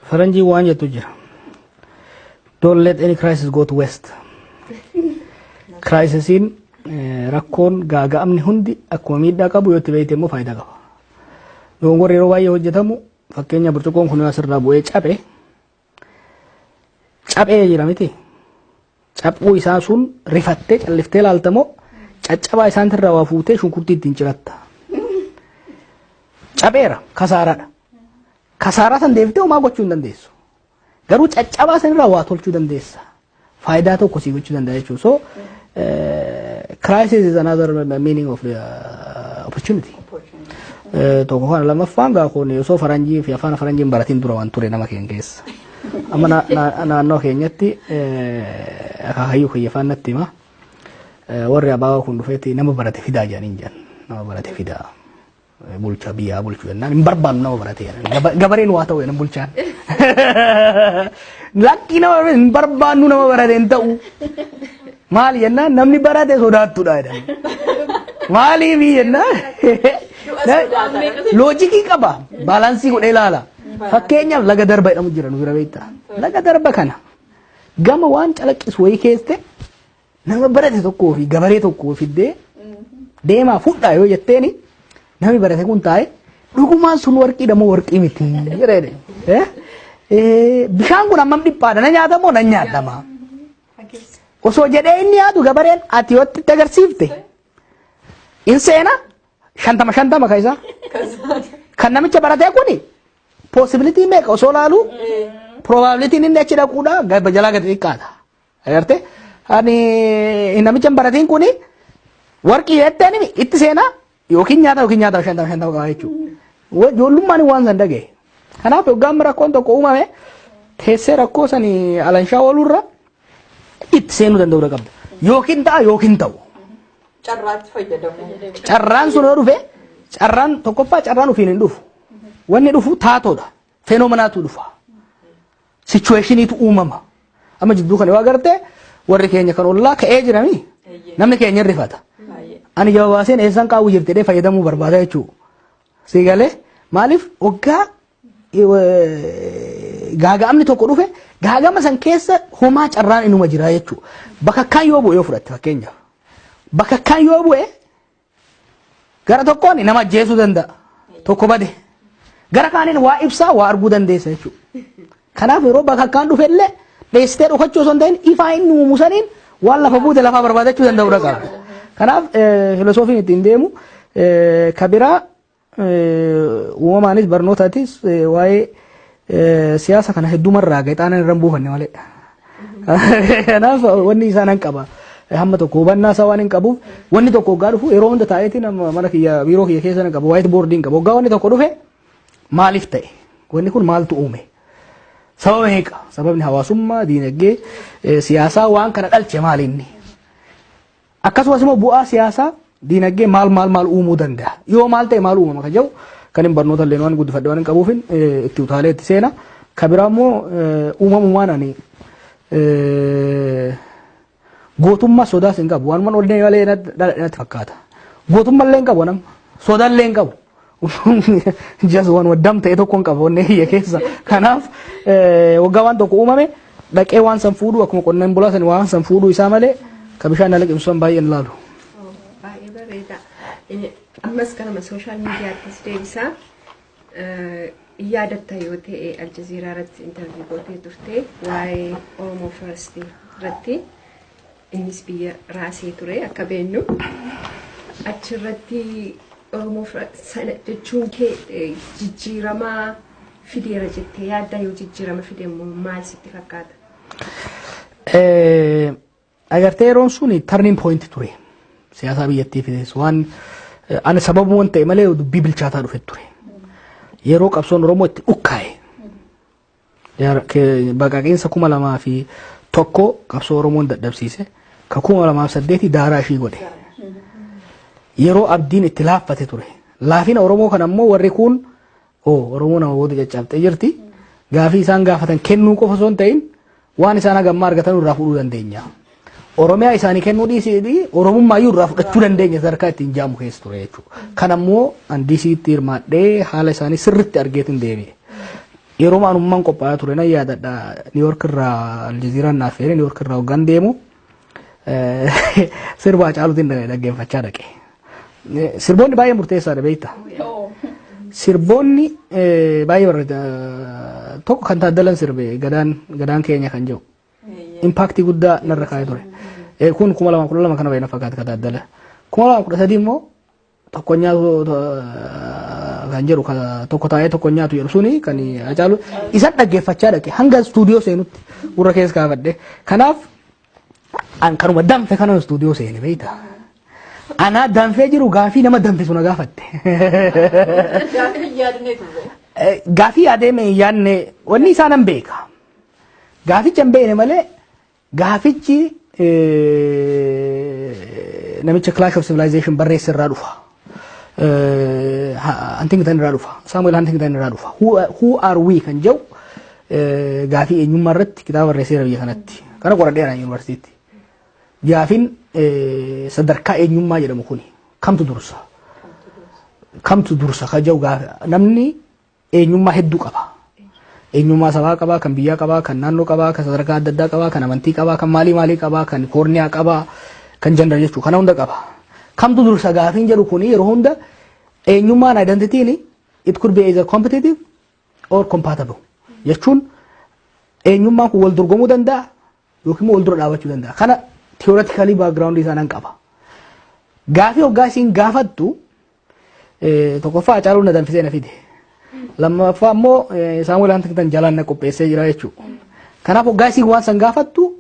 B: Faranjii waan jettu jira. "Don't let any crisis go to waste." Crisisiin, rakkoon, gaaga'amni hundi akkuma miidhaa qabu, yoo itti beekte immoo faayidaa qaba. Dogongorri yeroo baay'ee hojjetamu, fakkeenya, burcuqqoon kun asirraa bu'ee cabe, caphee jira miti. Caphuu isaa sun rifattee calliftee ilaaltamoo, caccabaa isaantirraa waa fuutee shunkurtii ittiin ciratta? Capheera, kasaaraadha. Kasaaraa san deebiftee homaa gochuu hin dandeessu. Garuu caccabaa sanirraa waa tolchuu dandeessa. Faayidaa tokko sii gochuu danda'a jechuudha. So Crisis is another meaning of the opportunity. Tokko kana, lammaffaan gaa kun osoo faranjii fi afaan faranjiin baratiin dura waan ture nama keenya keessa. Amma naannoo keenyatti akaakayyuu kiyya afaan natti hima. Warri abaabaa kun dhufeeti nama barate fidaa jedhaniin jedhan. Nama barate fidaa. Bulchaa biyyaa bulchuu jennaan hin barbaannu nama barate jedhan. Gabareen waa ta'u jedhan bulchaan. Lakkii, nama barate hin barbaannu, nama barate hin ta'u. Maali jennaan, namni barate sodaattuudha jedhan. Maaliif jennaan, loojikii qaba. Balance godhee ilaala. Fakkeenyaaf, laga darba jedhamu jira nu bira, beektaa. Laga darba kana gama waan calaqqisu wayii keesse nama barate tokkoo fi gabaree tokkoo fiddee deemaa fudhaa yoo jetteeni, namni barate kun taa'e dhugumaan sun warqiidha moo warqii miti jedhee, bishaan kun hammam dhiphaadha, na nyaata moo na nyaadhama osoo jedhee inni yaadu, gabareen ati yoo itti agarsiifte in seena. 50 50 ka isaa kan namicha baratee kuni possibility meeqa osoo laalu, probabilityn inni achi dhaquudha jalaa gadi xiqqaata. Agartee, ani namicha hin baratiin kuni warqii jetteen itti seenaa yookiin nyaata yookiin nyaata 50 50 qaba jechuudha. Ijoollummaan waan san dhagaye. Kanaaf hoggaan rakkoon tokko uumame teessee rakkoo sanii alanshaa ooluurra itti seenuu danda'uu qabda. Yookiin ta'a yookiin ta'u.
A: Carraatti fayyadamu.
B: Carraan sun yoo dhufe, carraan tokkoffaa carraan ofiin hin dhufu. Wanni dhufu taatoodha. Phenomenaatu dhufa. Situationiitu uumama. Amma jidduu kana yoo agarte, warri keenya kan ollaa ka'ee jiranii namni keenya rifata. Ani jaba baaseen eessaan qaawwi jirti jedhee fayyadamuu barbaada jechuudha. Si galee, maaliif hoggaa gaaga'amni tokko dhufe, gaagama san keessa homaa carraan inuma jira jechuudha. Bakakkaan yoo bu'e yoo fudhatte, fakkeenyaaf. Bakakkaan yoo bu'e gara tokkoon nama ajjeesuu danda'a. Tokko bade. Gara kaaniin waa ibsaa waa arguu dandeessa jechuudha. Kanaaf yeroo bakakkaan dhufe illee dheessitee dhokachuu osoo hin ta'in, ifaa inni uumu saniin waan lafa buute lafaa barbaadachuu danda'uu qaba. Kanaaf filosoofiin ittiin deemu kabiraa uumamaanis barnootaatis waa'ee siyaasa kana heddumarraa gaxaanaan irra hin buufanne malee. Kanaaf wanni isaan hin qaba. Hamma tokko hubannaa isaa waan hin qabuuf, wanni tokko hoggaa dhufu yeroo hunda taa'eetiin mana kiyya, biiroo kiyya keessa hin qabu, white board hin qabu. Hoggaa wanni tokko dhufe, maaliif ta'e? Wanni kun maaltu uume? Sababa meeqa? Sababni hawaasummaa, diinagdee, siyaasaa waan kana dhalche maali inni? Akkasumas immoo bu'aa siyaasaa, diinagdee maal maal maal uumuu danda'a? Yoo maal ta'e maal uumama ka jedhu kan hin barnoota illee waan guddifadhe waan hin qabuufin itti utaalee itti seena. Ka biraa immoo uumamumaan ani gootummaa sodaas hin qabu. Waanuma ol malee natti fakkaata. Gootummaa illee hin qabu nama. Sodaa illee hin qabu. Just waan waddam ta'e tokko hin qabu onnee kiyya keessa. Kanaaf waggaa waan tokko uumame dhaqee waan san fuudhuu, akkuma qonnaan bulaa san waan san fuudhuu isaa malee, ka bishaan na liqimsu san baay'een ilaalu.
D: Baay'ee bareeda. Ammas kanuma social mediaattis deebisaa. Yaadatta yoo ta'e, Aljazeeraa irratti interview gootee turte waa'ee Oromoo First irratti. Innis biyya raasee ture akka beennu. Achirratti Oromoo sana jechuun kee jijjiiramaa fideera jettee yaadda? Yoo jijjiirama fide immoo maal sitti fakkaata?
B: Agartee, yeroon sun turning point ture. Siyaasa biyyattii fides waan ani sababuma ta'e malee dubbii bilchaataa dhufe ture. Yeroo qabsoon Oromoo itti dhukkaa'e. Baqaqiinsa 2001 qabsoo Oromoon dadhabsiise. Ka 2008 daaraa ishii godhe. Yeroo abdiin itti laaffate ture. Laafina Oromoo kana immoo warri kun oo Oromoo nama booda caccabxee jirti. Gaafii isaan gaafatan kennuu qofa osoo hin ta'in, waan isaan hagammaa argatan irraa fuudhuu dandeenya. Oromiyaa isaanii kennuu dhiisii, Oromummaa irraa fudhachuu dandeenya sadarkaa ittiin jaamu keessa ture jechuudha. Kan ammoo an DC'tti hirmaadhee haala isaanii sirriitti argeetiin deebi'e. Yeroo anummaan qophaa'aa ture nan yaadadha. New York irraa Aljazeeraan naaf feere. New York irraa hoggaan deemu sirba Hacaaluutiin dhaggeeffachaa dhaqe. Sirboonni baay'ee murteessaadha, beektaa. Sirboonni baay'ee barreeda. Tokko kan Taaddalan sirbe, gadaan gadaan keenya kan jedhu. Impact guddaa narra kaa'ee ture. Kun 2012 kana baay'ee na fakkaata kan Taaddala. 2013 immoo tokko nyaatu kan jedhu, tokko taa'ee tokko nyaatu jedhu suni kan Hacaalu, isan dhaggeeffachaa dhaqe hanga istuudiyoo seenutti gurra keessa kaafadhe. Kanaaf an kanuma danfe kana istuudiyoo seene, beektaa. Anaa danfee jiru gaafii nama danfisu na gaafatte.
A: Gaafii yaadnee turre.
B: Gaafii yaadee mee yaadne wanni isaa nan beeka. Gaaficha hin beekne malee gaafichi namicha Clash of Civilization barreesse irraa dhufa. Huntington irraa dhufa. Samuel Huntington irraa dhufa. Who are we kan jedhu gaafii eenyummaa irratti kitaaba barreesseera biyya kanatti. Kana qoradheera yuunivarsiitii. Gaafiin sadarkaa eenyummaa jedhamu kuni kamtu dursa? Kamtu dursa kan jedhu namni eenyummaa hedduu qaba. Eenyummaa sabaa qabaa, kan biyyaa qabaa, kan naannoo qabaa, kan sadarkaa adda addaa qabaa, kan amantii qabaa, kan maalii maalii qabaa, kan koorniyaa qabaa, kan gender jechuu kana hunda qaba. Kamtu dursa gaafiin jedhu kuni yeroo hunda eenyummaan, identityn, it could be either competitive or compatible jechuun eenyummaan kun wal dorgomuu danda'a yookiin immoo wal dura dhaabachuu danda'a. Kana theoretically background isaa nan qaba. Gaafii hoggaa isiin gaafattu, tokkoffaa Hacaaluu na danfisee na fide. Lammaffaa immoo Saamu'eel Huntington jalaan na qopheessee jira jechuudha. Kanaaf hoggaa isiin waan san gaafattu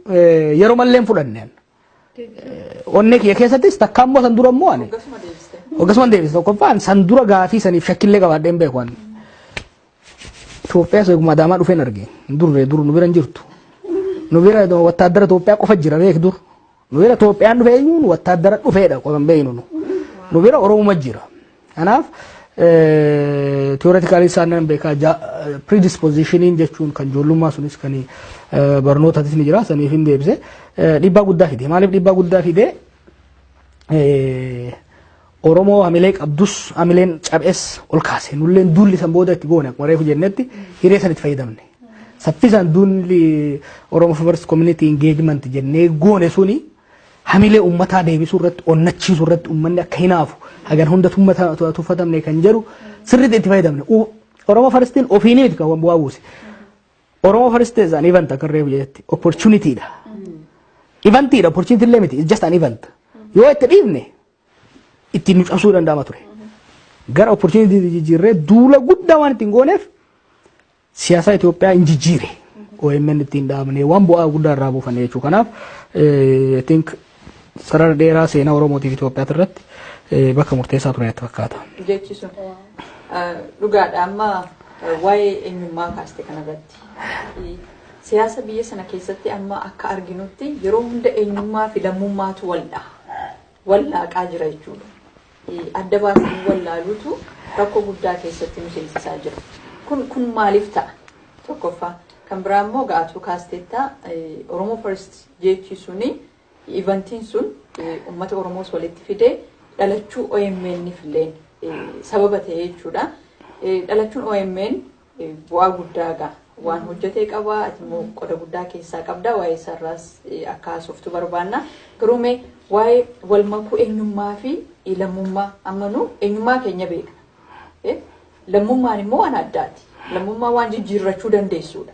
B: yeroo mallee hin fudhanne. Onnee kiyya keessattis takka immoo san dura immoo ani.
A: Akkasuma deebiste.
B: Akkasuma deebise. Tokkoffaan san dura gaafii saniif shakkillee qabaadhee hin beeku ani. Itoophiyaa eeguma Adaamaa dhufeen arge. Durre dur nu bira hin jirtu. Nu bira wattaaddara Itoophiyaa qofa jira beek dur. Nu bira Itoophiyaan dhufe eenyuun wattaaddara dhufeedha qofa hin beeknu nu. Nu bira Oromuma jira. Kanaaf theoretically isaan nan beekaa, predispositioniin jechuun kan ijoollummaa sunis kan barnootatis ni jira, saniif hin deebise. Dhiibbaa guddaa fide. Maaliif dhiibbaa guddaa fide? Oromoo hamilee qabdus hamileen cabes ol kaase. Nulleen duulli san booda itti goone akkuma reefu jennetti hiree san itti fayyadamne. Saffisaan duulli Oromo First Community Engagement jennee goone suni hamilee uummataa deebisuu irratti, onnachiisuu irratti, uummanni akka hinaafu hagan hunda tuffatamne kan jedhu sirriitti itti fayyadamne. Oromo Firstiin ofiinii miti kan bu'aa buuse. Oromo First is an event, akka reefu jetti opportunity dha. Eventiidha, opportunity illee miti, it's just an event. Yoo itti dhiifne ittiin nu cabsuu danda'ama ture. Gara opportunity jijjiirree duula guddaa waan ittiin gooneef siyaasa Itoophiyaa hin jijjiire. OMN ittiin dhaabnee waan bu'aa guddaa irraa buufanne jechuudha. Kanaaf I think sarara dheeraa seenaa Oromootiif Itoophiyaa irratti bakka murteessaa ture natti fakkaata.
A: Jechi sun dhugaadha. Amma waa'ee eenyummaa kaaste kanarratti. Siyaasa biyya sana keessatti amma akka arginutti yeroo hunda eenyummaa fi lammummaatu waldha. Wallaaqaa jira jechuudha. Adda baasanii wallaaluutu rakkoo guddaa keessatti nu seensisaa jira. Kun maaliif ta'a? Tokkoffaa. Kan biraa immoo ga'atuu kaasteettaa, Oromo First jechi suni, eventiin sun uummata Oromoos walitti fidee dhalachuu OMN illeen sababa ta'e jechuudha. Dhalachuun OMN bu'aa guddaa gaa waan hojjetee qaba, ati immoo qoda guddaa keessaa qabda, waa'ee isaarraas akka haasoftu barbaanna. Garuu mee waa'ee wal makuu eenyummaa fi lammummaa, amma nu eenyummaa keenya beekna. Lammummaan immoo waan addaati. Lammummaa waan jijjiirrachuu dandeessuudha.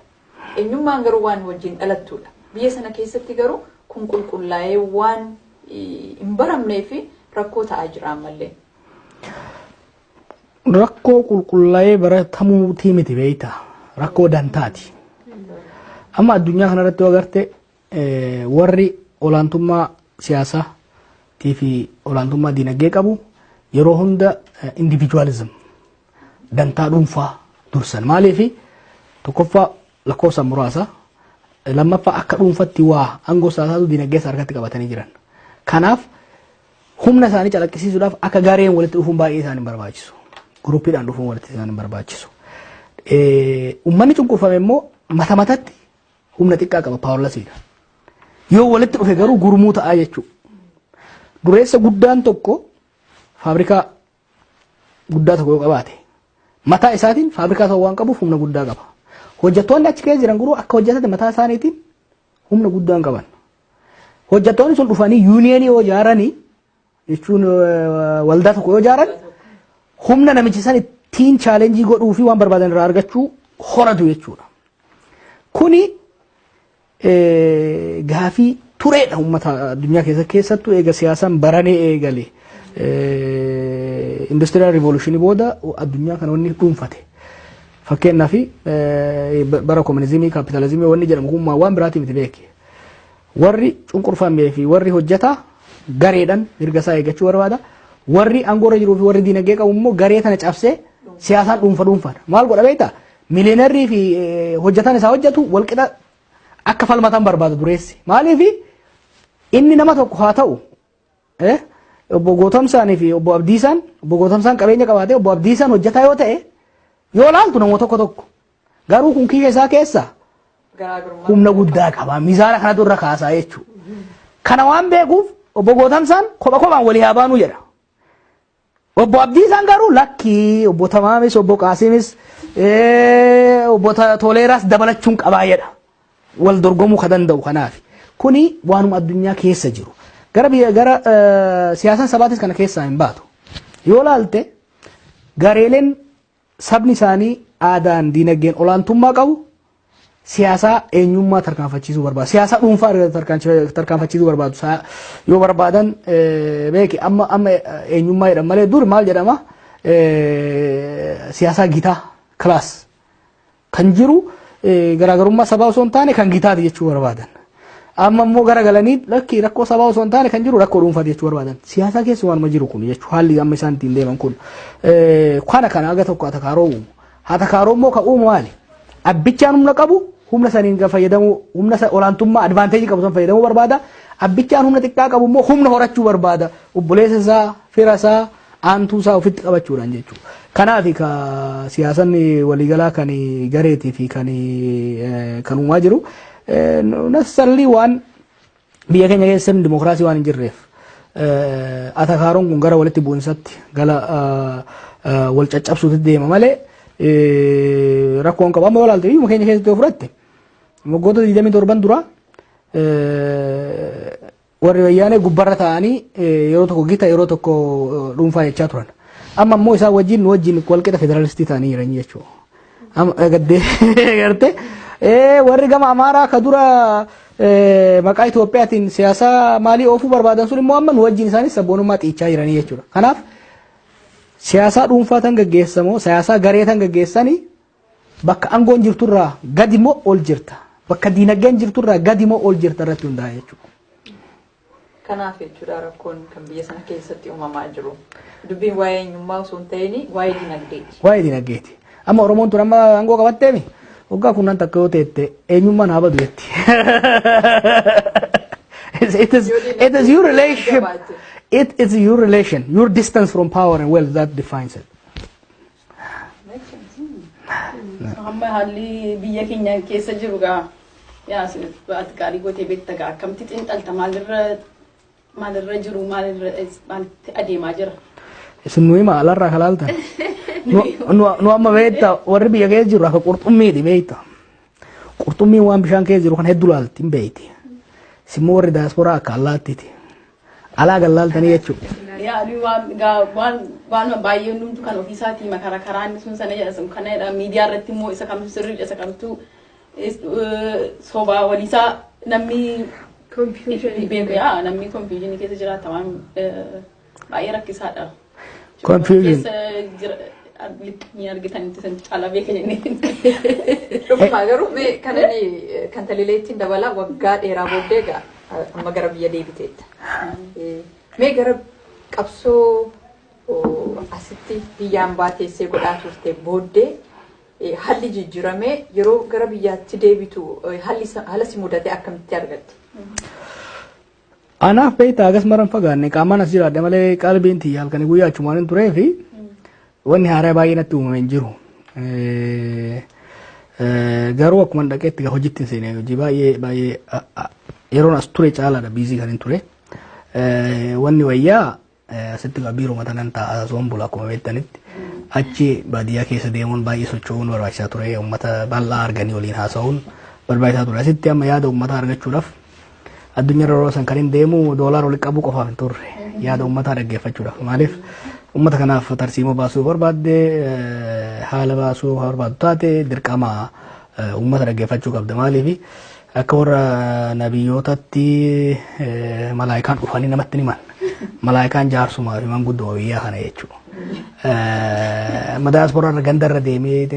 A: Eenyummaan garuu waan wajjin dhalattudha. Biyya sana keessatti garuu kun qulqullaa'ee waan hin baramnee fi rakkoo ta'aa jira ammallee.
B: Rakkoo qulqullaa'ee baratamuutii miti beektaa, rakkoo dantaati. Amma addunyaa kanarratti yoo agarte warri olaantummaa siyaasaa fi olaantummaa dinagdee qabu yeroo hunda individualism, dantaa dhuunfaa dursan. Maaliif? Tokkoffaa lakkoofsaan muraasa, lammaffaa akka dhuunfatti waa aangoo siyaasaatu dinagdee isaa harkatti qabatanii jiran. Kanaaf humna isaanii calaqqisiisuudhaaf akka gareen walitti dhufuun baay'ee isaan hin barbaachisu. Groupiidhaan dhufuun walitti isaan hin barbaachisu. Uummanni cunqurfame immoo mata matatti humna xiqqaa qaba, powerlessiidha. Yoo walitti dhufe garuu gurmuu ta'aa jechuudha. Dureessa guddaan tokko faabrikaa guddaa tokko yoo qabaate mataa isaatiin faabrikaa tokko waan qabuuf humna guddaa qaba. Hojjettoonni achi keessa jiran garuu akka hojjetan mataa isaaniitiin humna guddaa hin qaban. Hojjettoonni sun dhufanii unionii yoo ijaaranii, jechuun waldaa tokko yoo ijaaran, humna namichi san ittiin challenge godhuu fi waan barbaadan irraa argachuu horatu jechuudha. Kuni gaafii tureedha uummata addunyaa keessa, keessattuu eega siyaasaan baranee eegale. Industrial revolutionii booda addunyaa kana wanni dhuunfate. Fakkeenyaaf bara communismii, capitalismii wanni jedhamu kun waan biraati miti beeke. Warri cunqurfamee fi warri hojjetaa Gareedhaan mirga isaa eeggachuu barbaada. Warri aangoorra jiruu fi warri diinagdee qabu immoo garee tana cabsee siyaasaan dhuunfa dhuunfaadha. Maal godha beektaa? Millionaire fi hojjetaan isaa hojjetu walqixa akka falmatan barbaada dureessi. Maaliif? Inni nama tokko haa ta'u, obbo Gootamsaanii fi obbo Abdiisaan, obbo Gootamsaan qabeenya qabaatee obbo Abdiisaan hojjetaa yoo ta'e, yoo laaltu namoota tokko tokko, garuu kun kiisha isaa keessa humna guddaa qaba. Mizaana kanatu irra kaasaa jechuudha. Kana waan beekuuf obbo Gootamsaan kopha kophaan walii haa baanuu jedha. Obbo Abdiisaan garuu lakkii, obbo Tamaamis, obbo Qaasimis, obbo Toleeraas dabalachuun qabaa jedha. Wal dorgomuu ka danda'u kanaaf. Kuni waanuma addunyaa keessa jiru. Gara biyya gara siyaasaan sabaatis kana keessaa hin baatu. Yoo laalte, gareeleen sabni isaanii aadaan diinagdeen olaantummaa qabu siyaasaa eenyummaa tarkaanfachiisuu barbaadu. Siyaasa dhuunfaa tarkaanfachiisuu barbaadu. Yoo barbaadan beeki, amma eenyummaa jedhama malee dur maal jedhama? Siyaasaa gitaa, class kan jiru, garaagarummaa sabaa osoo hin taane kan gitaati jechuu barbaadan. Amma immoo garagalanii lakkii, rakkoo sabaa osoo hin taane kan jiru rakkoo dhuunfaati jechuu barbaadan. Siyaasa keessa waanuma jiru kun jechuu, haalli amma isaan ittiin deeman kun. Kana aga tokko atakaaroo uumu. Atakaaroo immoo kan uumu maali? Abbichaan humna qabu humna saniin fayyadamuu, humna olaantummaa, advantage qabu san fayyadamuu barbaada. Abbichaan humna xiqqaa qabu immoo humna horachuu barbaada. Obboleessa isaa, fira isaa, aantuu isaa ofitti qabachuudhaan jechuudha. Kanaaf ka siyaasanni waliigalaa kan gareetii fi kan uumaa jiru necessarily waan biyya keenya keessa sirni dimokiraasii waan hin jirreef atakaaroon kun gara walitti bu'insatti gala wal caccabsuutti deema malee rakkoon qabu. Amma walaalte, biyyuma keenya keessatti yoo fudhatte, waggoota 27 dura warri wayyaanee gubbarra ta'anii yeroo tokko gita, yeroo tokko dhuunfaa jechaa turan. Amma immoo isaan wajjin nu wajjin walqixa federaalistii ta'anii jiran jechuudha. Amma gaddee gartee warri gama Amaaraa ka dura maqaa Itoophiyaatiin siyaasa maalii oofuu barbaadan sun immoo amma nu wajjin isaanis sabboonummaa xiichaa jiranii jechuudha. Kanaaf siyaasaa dhuunfaa tan gaggeessamoo siyaasaa garee tan gaggeessanii, bakka aangoon jirturraa gadi moo ol jirta, bakka diinagdeen jirturraa gadi moo ol jirta irratti hundaa'a jechuudha.
A: Kanaaf jechuudha rakkoon kan biyya sana keessatti uumamaa jiru. Dubbiin waa'ee eenyummaa osoo hin ta'in waa'ee dinagdeeti.
B: Waa'ee dinagdeeti. Amma Oromoon tun amma aangoo qabatteemi waggaa kunnaan takka yoo teette eenyummaan haa badu jetti. It is your relationship. It is your relation, your distance from power and wealth that defines it.
C: Amma haalli biyya keenya keessa jiru gaa, yaa ati gaarii gootee beekta gaa, akkamitti xiinxalta? Maalirra jiru, maalirra maalitti adeemaa jira?
B: Isin nuyi ma alarraa kalaaltan. Nu amma beekta, warri biyya keessa jiru akka qurxummiiti beekta. Qurxummiin waan bishaan keessa jiru kan hedduu laalti hin beekti. Isimmoo warri daasporaa akka allaattiiti. Alaa gallaaltanii jechuudha.
C: Yaa nuyi waan gaa waan baay'ee hundumtu kan ofiisaatii makara karaa inni sun sana jedha, sun kana jedha, miidiyaa irratti immoo isa kamtu sirriidha, isa kamtu sobaa waliisaa namni
D: Confusion.
C: beeku, yaa namni confusion keessa jiraata, waan baay'ee rakkisaadha.
B: Confusion.
C: Keessa jira ni argitanitti san caalaa beeka jennee.
A: Dhuguma garuu mee kanani kan talileettiin dabala, waggaa dheeraa booddee egaa amma gara biyya deebiteetta. Mee gara qabsoo asitti biyyaan baateessee godhaa turte booddee haalli jijjiiramee yeroo gara biyyaatti deebitu haalli haala si mudate akkamitti argatte?
B: Anaaf beektaa, agas maran fagaanne, qaamaan as jiraadhe malee qalbiin tiyya halkanii guyyaa achumaan hin turee fi wanni haaraa baay'ee natti uumame hin jiru. Garuu akkuma dhaqeetti hojiitti hin seene, hojii baay'ee baay'ee yeroon as ture caalaadha busy kan hin ture. Wanni wayyaa asitti biiroo matanan ta'a osoon bula akkuma beektanitti. Achi baadiyyaa keessa deemuun baay'ee socho'uun barbaachisaa ture. Uummata bal'aa arganii waliin haasa'uun barbaachisaa ture. Asitti amma yaada uummataa argachuudhaaf addunyaa yeroo san kan hin deemu doolaara walitti qabuu qofaaf hin turre, yaada uummataa dhaggeeffachuudhaaf. Maaliif? Uummata kanaaf tarsiimoo baasuu barbaadde, haala baasuu barbaaddu taate, dirqama uummata dhaggeeffachuu qabda. Maaliif? Akka warra nabiyyootatti malaayikaan dhufanii namatti himan. Malaayikaan jaarsumaa fi manguddoo biyyaa kana jechuudha. Amma daasporaa irra ganda irra deemee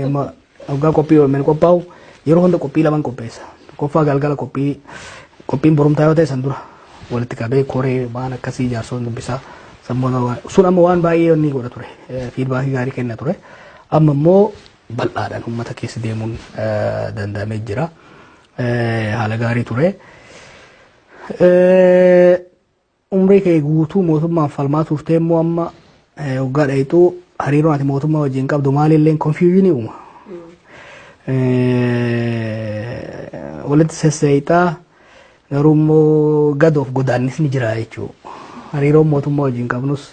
B: waggaa qophii OMN qophaa'u yeroo hunda qophii laman qopheessa. Tokkoffaa galgala qophii, qophiin borumtaa yoo ta'e san dura Walitti qabee koree waan akkasii jaarsoon dubbisaa sammoota sun amma waan baay'ee inni godha ture, feedbackii gaarii kenna ture. Amma immoo bal'aadhaan uummata keessa deemuun danda'amee jira. Haala gaarii ture. Umrii kee guutuu mootummaan falmaa turtee immoo amma waggaa dheetuu hariiroon ati mootummaa wajjin qabdu maalillee confusionii uuma. Walitti sesseeyxaa, garuu immoo gadoof godaannisni jira jechuudha. Hariiroon mootummaa wajjin qabnus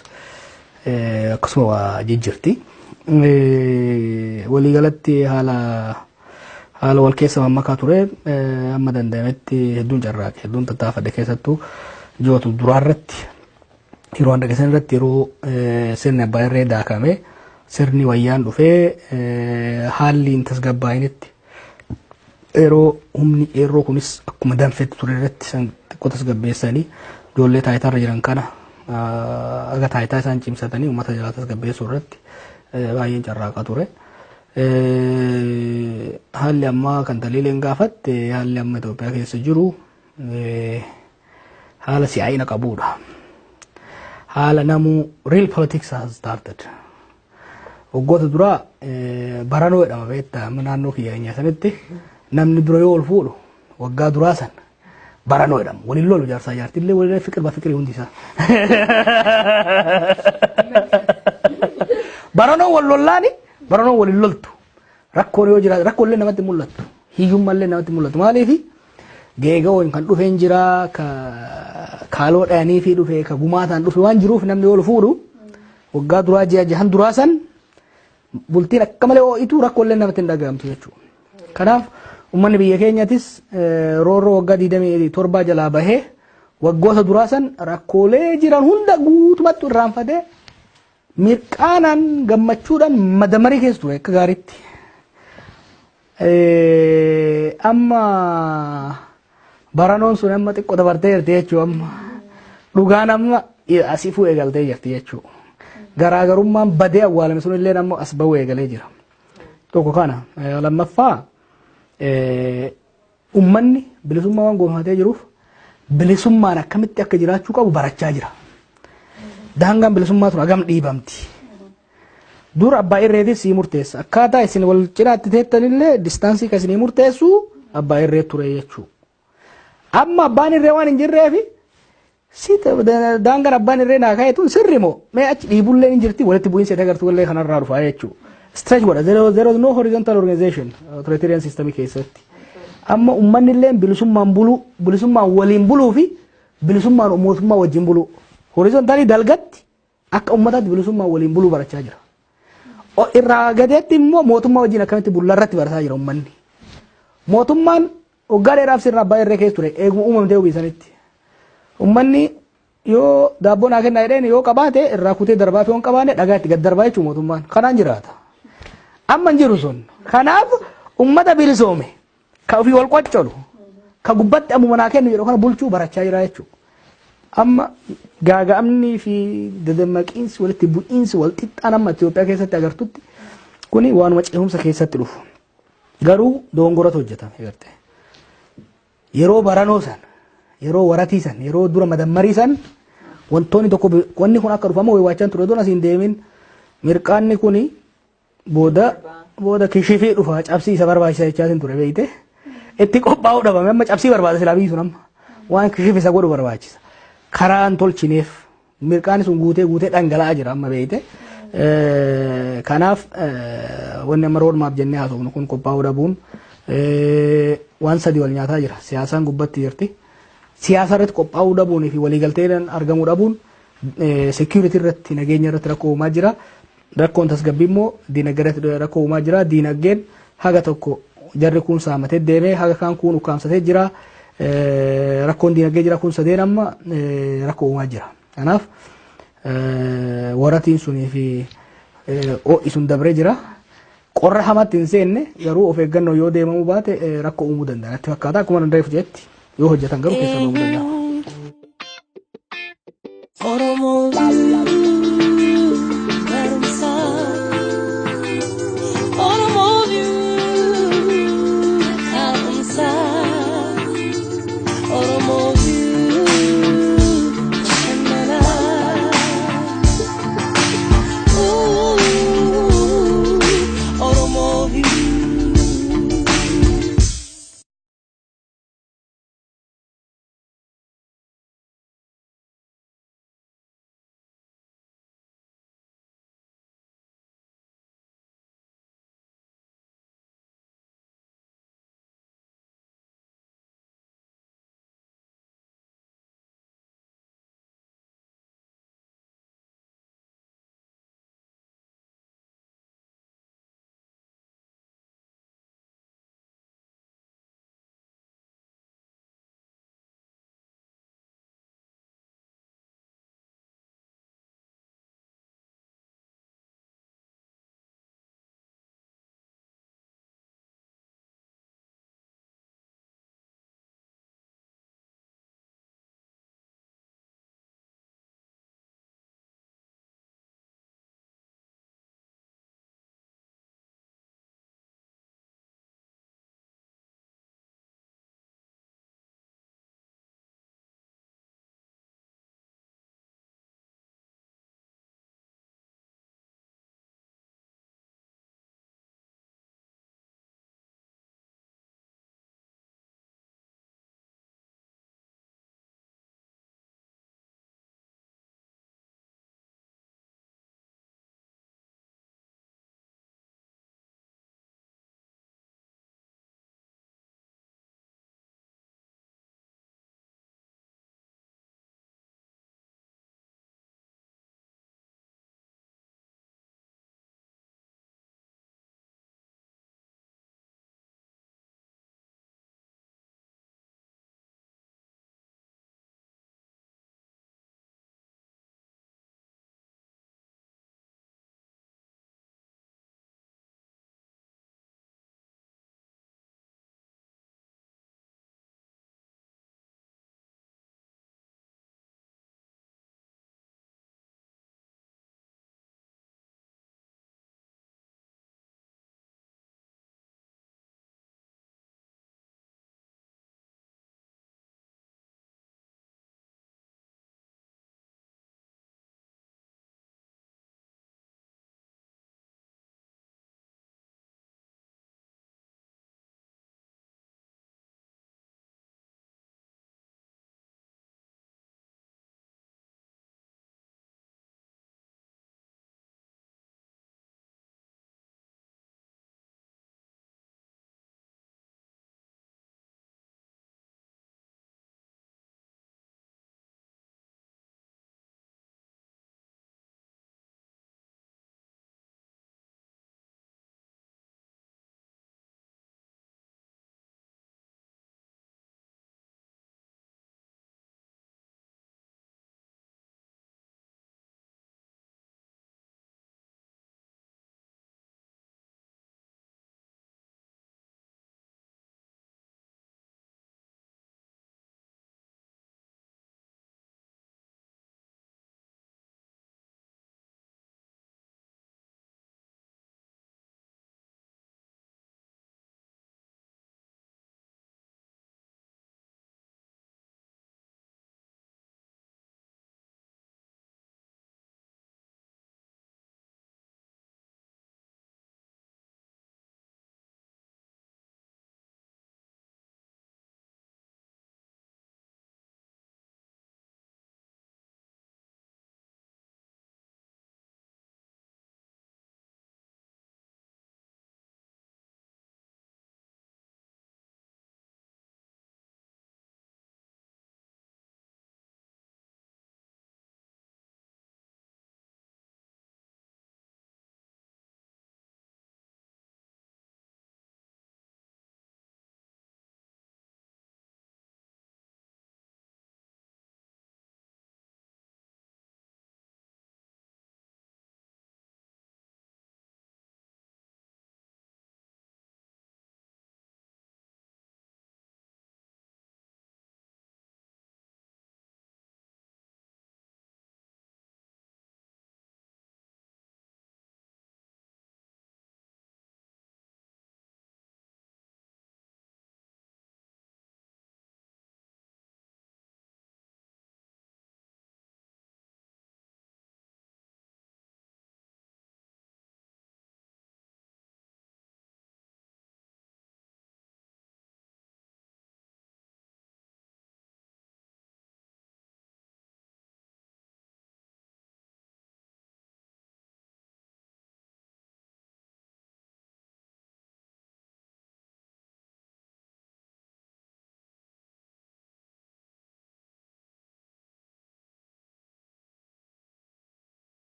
B: akkasuma waa jijjiirti. Waliigalatti haala wal keessa mammakaa ture. Amma danda'ametti hedduun carraaqe, hedduun tattaafadhe. Keessattuu ji'oota duraarratti yeroo hanga san irratti, yeroo sirni abbaa irree daakame, sirni wayyaan dhufee, haalli hin tasgabbaa'initti, yeroo humni qeerroo kunis akkuma danfetti ture irratti san xiqqoo tasgabbeessanii, ijoollee taayitaarra jiran kana aga taayitaa isaan cimsatanii uummata jalaa tasgabbeessuu irratti baay'een carraaqaa ture. Haalli ammaa kan taliileen gaafatte, haalli amma Itoophiyaa keessa jiru haala si'aayina qabudha. Haala namuu real politics has started. Waggoota duraa baranoo jedhama, beektaa, amma naannoo kiyya sanitti namni dura yoo ol fuudhu waggaa duraa san baranoo jedhama. Waliin lolu, jaarsaa jaartillee waliin fiqir ba fiqirii hundi isaa. Baranoo wal lollaani, baranoo waliin loltu. Rakkoon yoo jiraate rakkoolee namatti mul'attu. Hiyyummaallee namatti mul'atu. Maaliifi geega'oon kan dhufeen jira, ka kaaloo dhayanii fi dhufe, ka gumaataan dhufe waan jiruuf, namni yoo fuudhu waggaa duraa ji'a jahan duraa san bultiin akka malee ho'itu, rakkoolee namatti hin dhaga'amtu jechuudha. Kanaaf uummanni biyya keenyatis roorroo waggaa 27 jalaa bahee waggoota duraa san rakkoolee jiran hunda guutumatti irraanfatee mirqaanaan gammachuudhaan madamarii keessa ture akka gaariitti. Amma baranoon sun amma xiqqoo dabartee jirti jechuudha, amma dhugaan amma asii eegaltee jirti jechuudha. Garaagarummaan badee awwaalame sun illee amma as bahuu eegalee jira. Tokko kana. Lammaffaa, uummanni bilisummaa waan gonfatee jiruuf bilisummaan akkamitti akka jiraachuu qabu barachaa jira. Daangaan bilisummaa tun hagam dhiibamti? Dur abbaa irreetis sii murteessa. Akkaataa isin wal cinaatti teettanillee distanceii kan isinii murteessu abbaa irree ture jechuudha. Amma abbaan irree waan hin jirreefi si daangaan abbaan irree naa ka'e tun sirri moo mee achi dhiibullee hin jirti, walitti bu'iinsa agartuu illee kanarraa dhufa jechuudha. Stretch godha. There was no horizontal organization authoritarian system keessatti. Amma uummanni illee bilisummaan buluu, bilisummaan waliin buluu fi bilisummaan mootummaa wajjin buluu. Horizontalii dalgatti akka uummataatti bilisummaan waliin buluu barachaa jira. Irraa gadeetti immoo mootummaa wajjin akkamitti bulla irratti barataa jira uummanni. Mootummaan waggaa dheeraaf sirna abbaa irree keessa ture, eeguma uumamtee hubiisanitti. Uummanni yoo daabboo naa kennaa jedheen yoo qabaate irraa kutee darbaa fi yoo hin qabaanne dhagaa itti gad darbaa jechuun mootummaan kanaan jiraata. Amma hin jiru sun. Kanaaf uummata bilisoome ka ofii wal qoccolu, ka gubbatti ammuma naa kennu jedhu kana bulchuu barachaa jira jechuudha. Amma gaaga'amni fi dadammaqiinsi, walitti bu'iinsi wal xixxaan amma Itoophiyaa keessatti agartutti kuni waanuma ce'umsa keessatti dhufu. Garuu dogongoratu hojjetame gartee. Yeroo baranoo san, yeroo waratii san, yeroo dura madammarii san wantoonni tokko wanni kun akka dhufamu waywwaachaan ture doon asiin deemin, mirqaanni kuni booda booda kishifii dhufa, cabsii isa barbaachisa jechaatiin ture, beeyte. Itti qophaa'uu dhabame. Amma cabsii barbaada silaa biyyi sun, amma waan kishif isa godhu barbaachisa. Karaan tolchineef mirqaanni sun guutee guutee dhangala'aa jira amma, beeyte. Kanaaf wanni amma roadmap jennee haasofnu kun qophaa'uu dhabuun waan sadii wal nyaataa jira. Siyaasaan gubbatti jirti. Siyaasa irratti qophaa'uu dhabuunii fi waliigalteen argamuu dhabuun security irratti, nageenya irratti rakkoo uumaa jira. Rakkoon tasgabbii immoo diinagdee irratti rakkoo uumaa jira. Diinagdeen haga tokko jarri kun saamatee deemee, haga kaan kun ukkaamsatee jira. Rakkoon diinagdee jira, kun sadeen amma rakkoo uumaa jira. Kanaaf waratiin sunii fi ho'i sun dabree jira. Qorra hamaatti hin seenne, garuu of eeggannoo yoo deemamuu baate rakkoo uumuu danda'a. Natti fakkaata, akkuma danda'eef jetti yoo hojjetan garuu keessa bahuu danda'a.
E: Oromoo.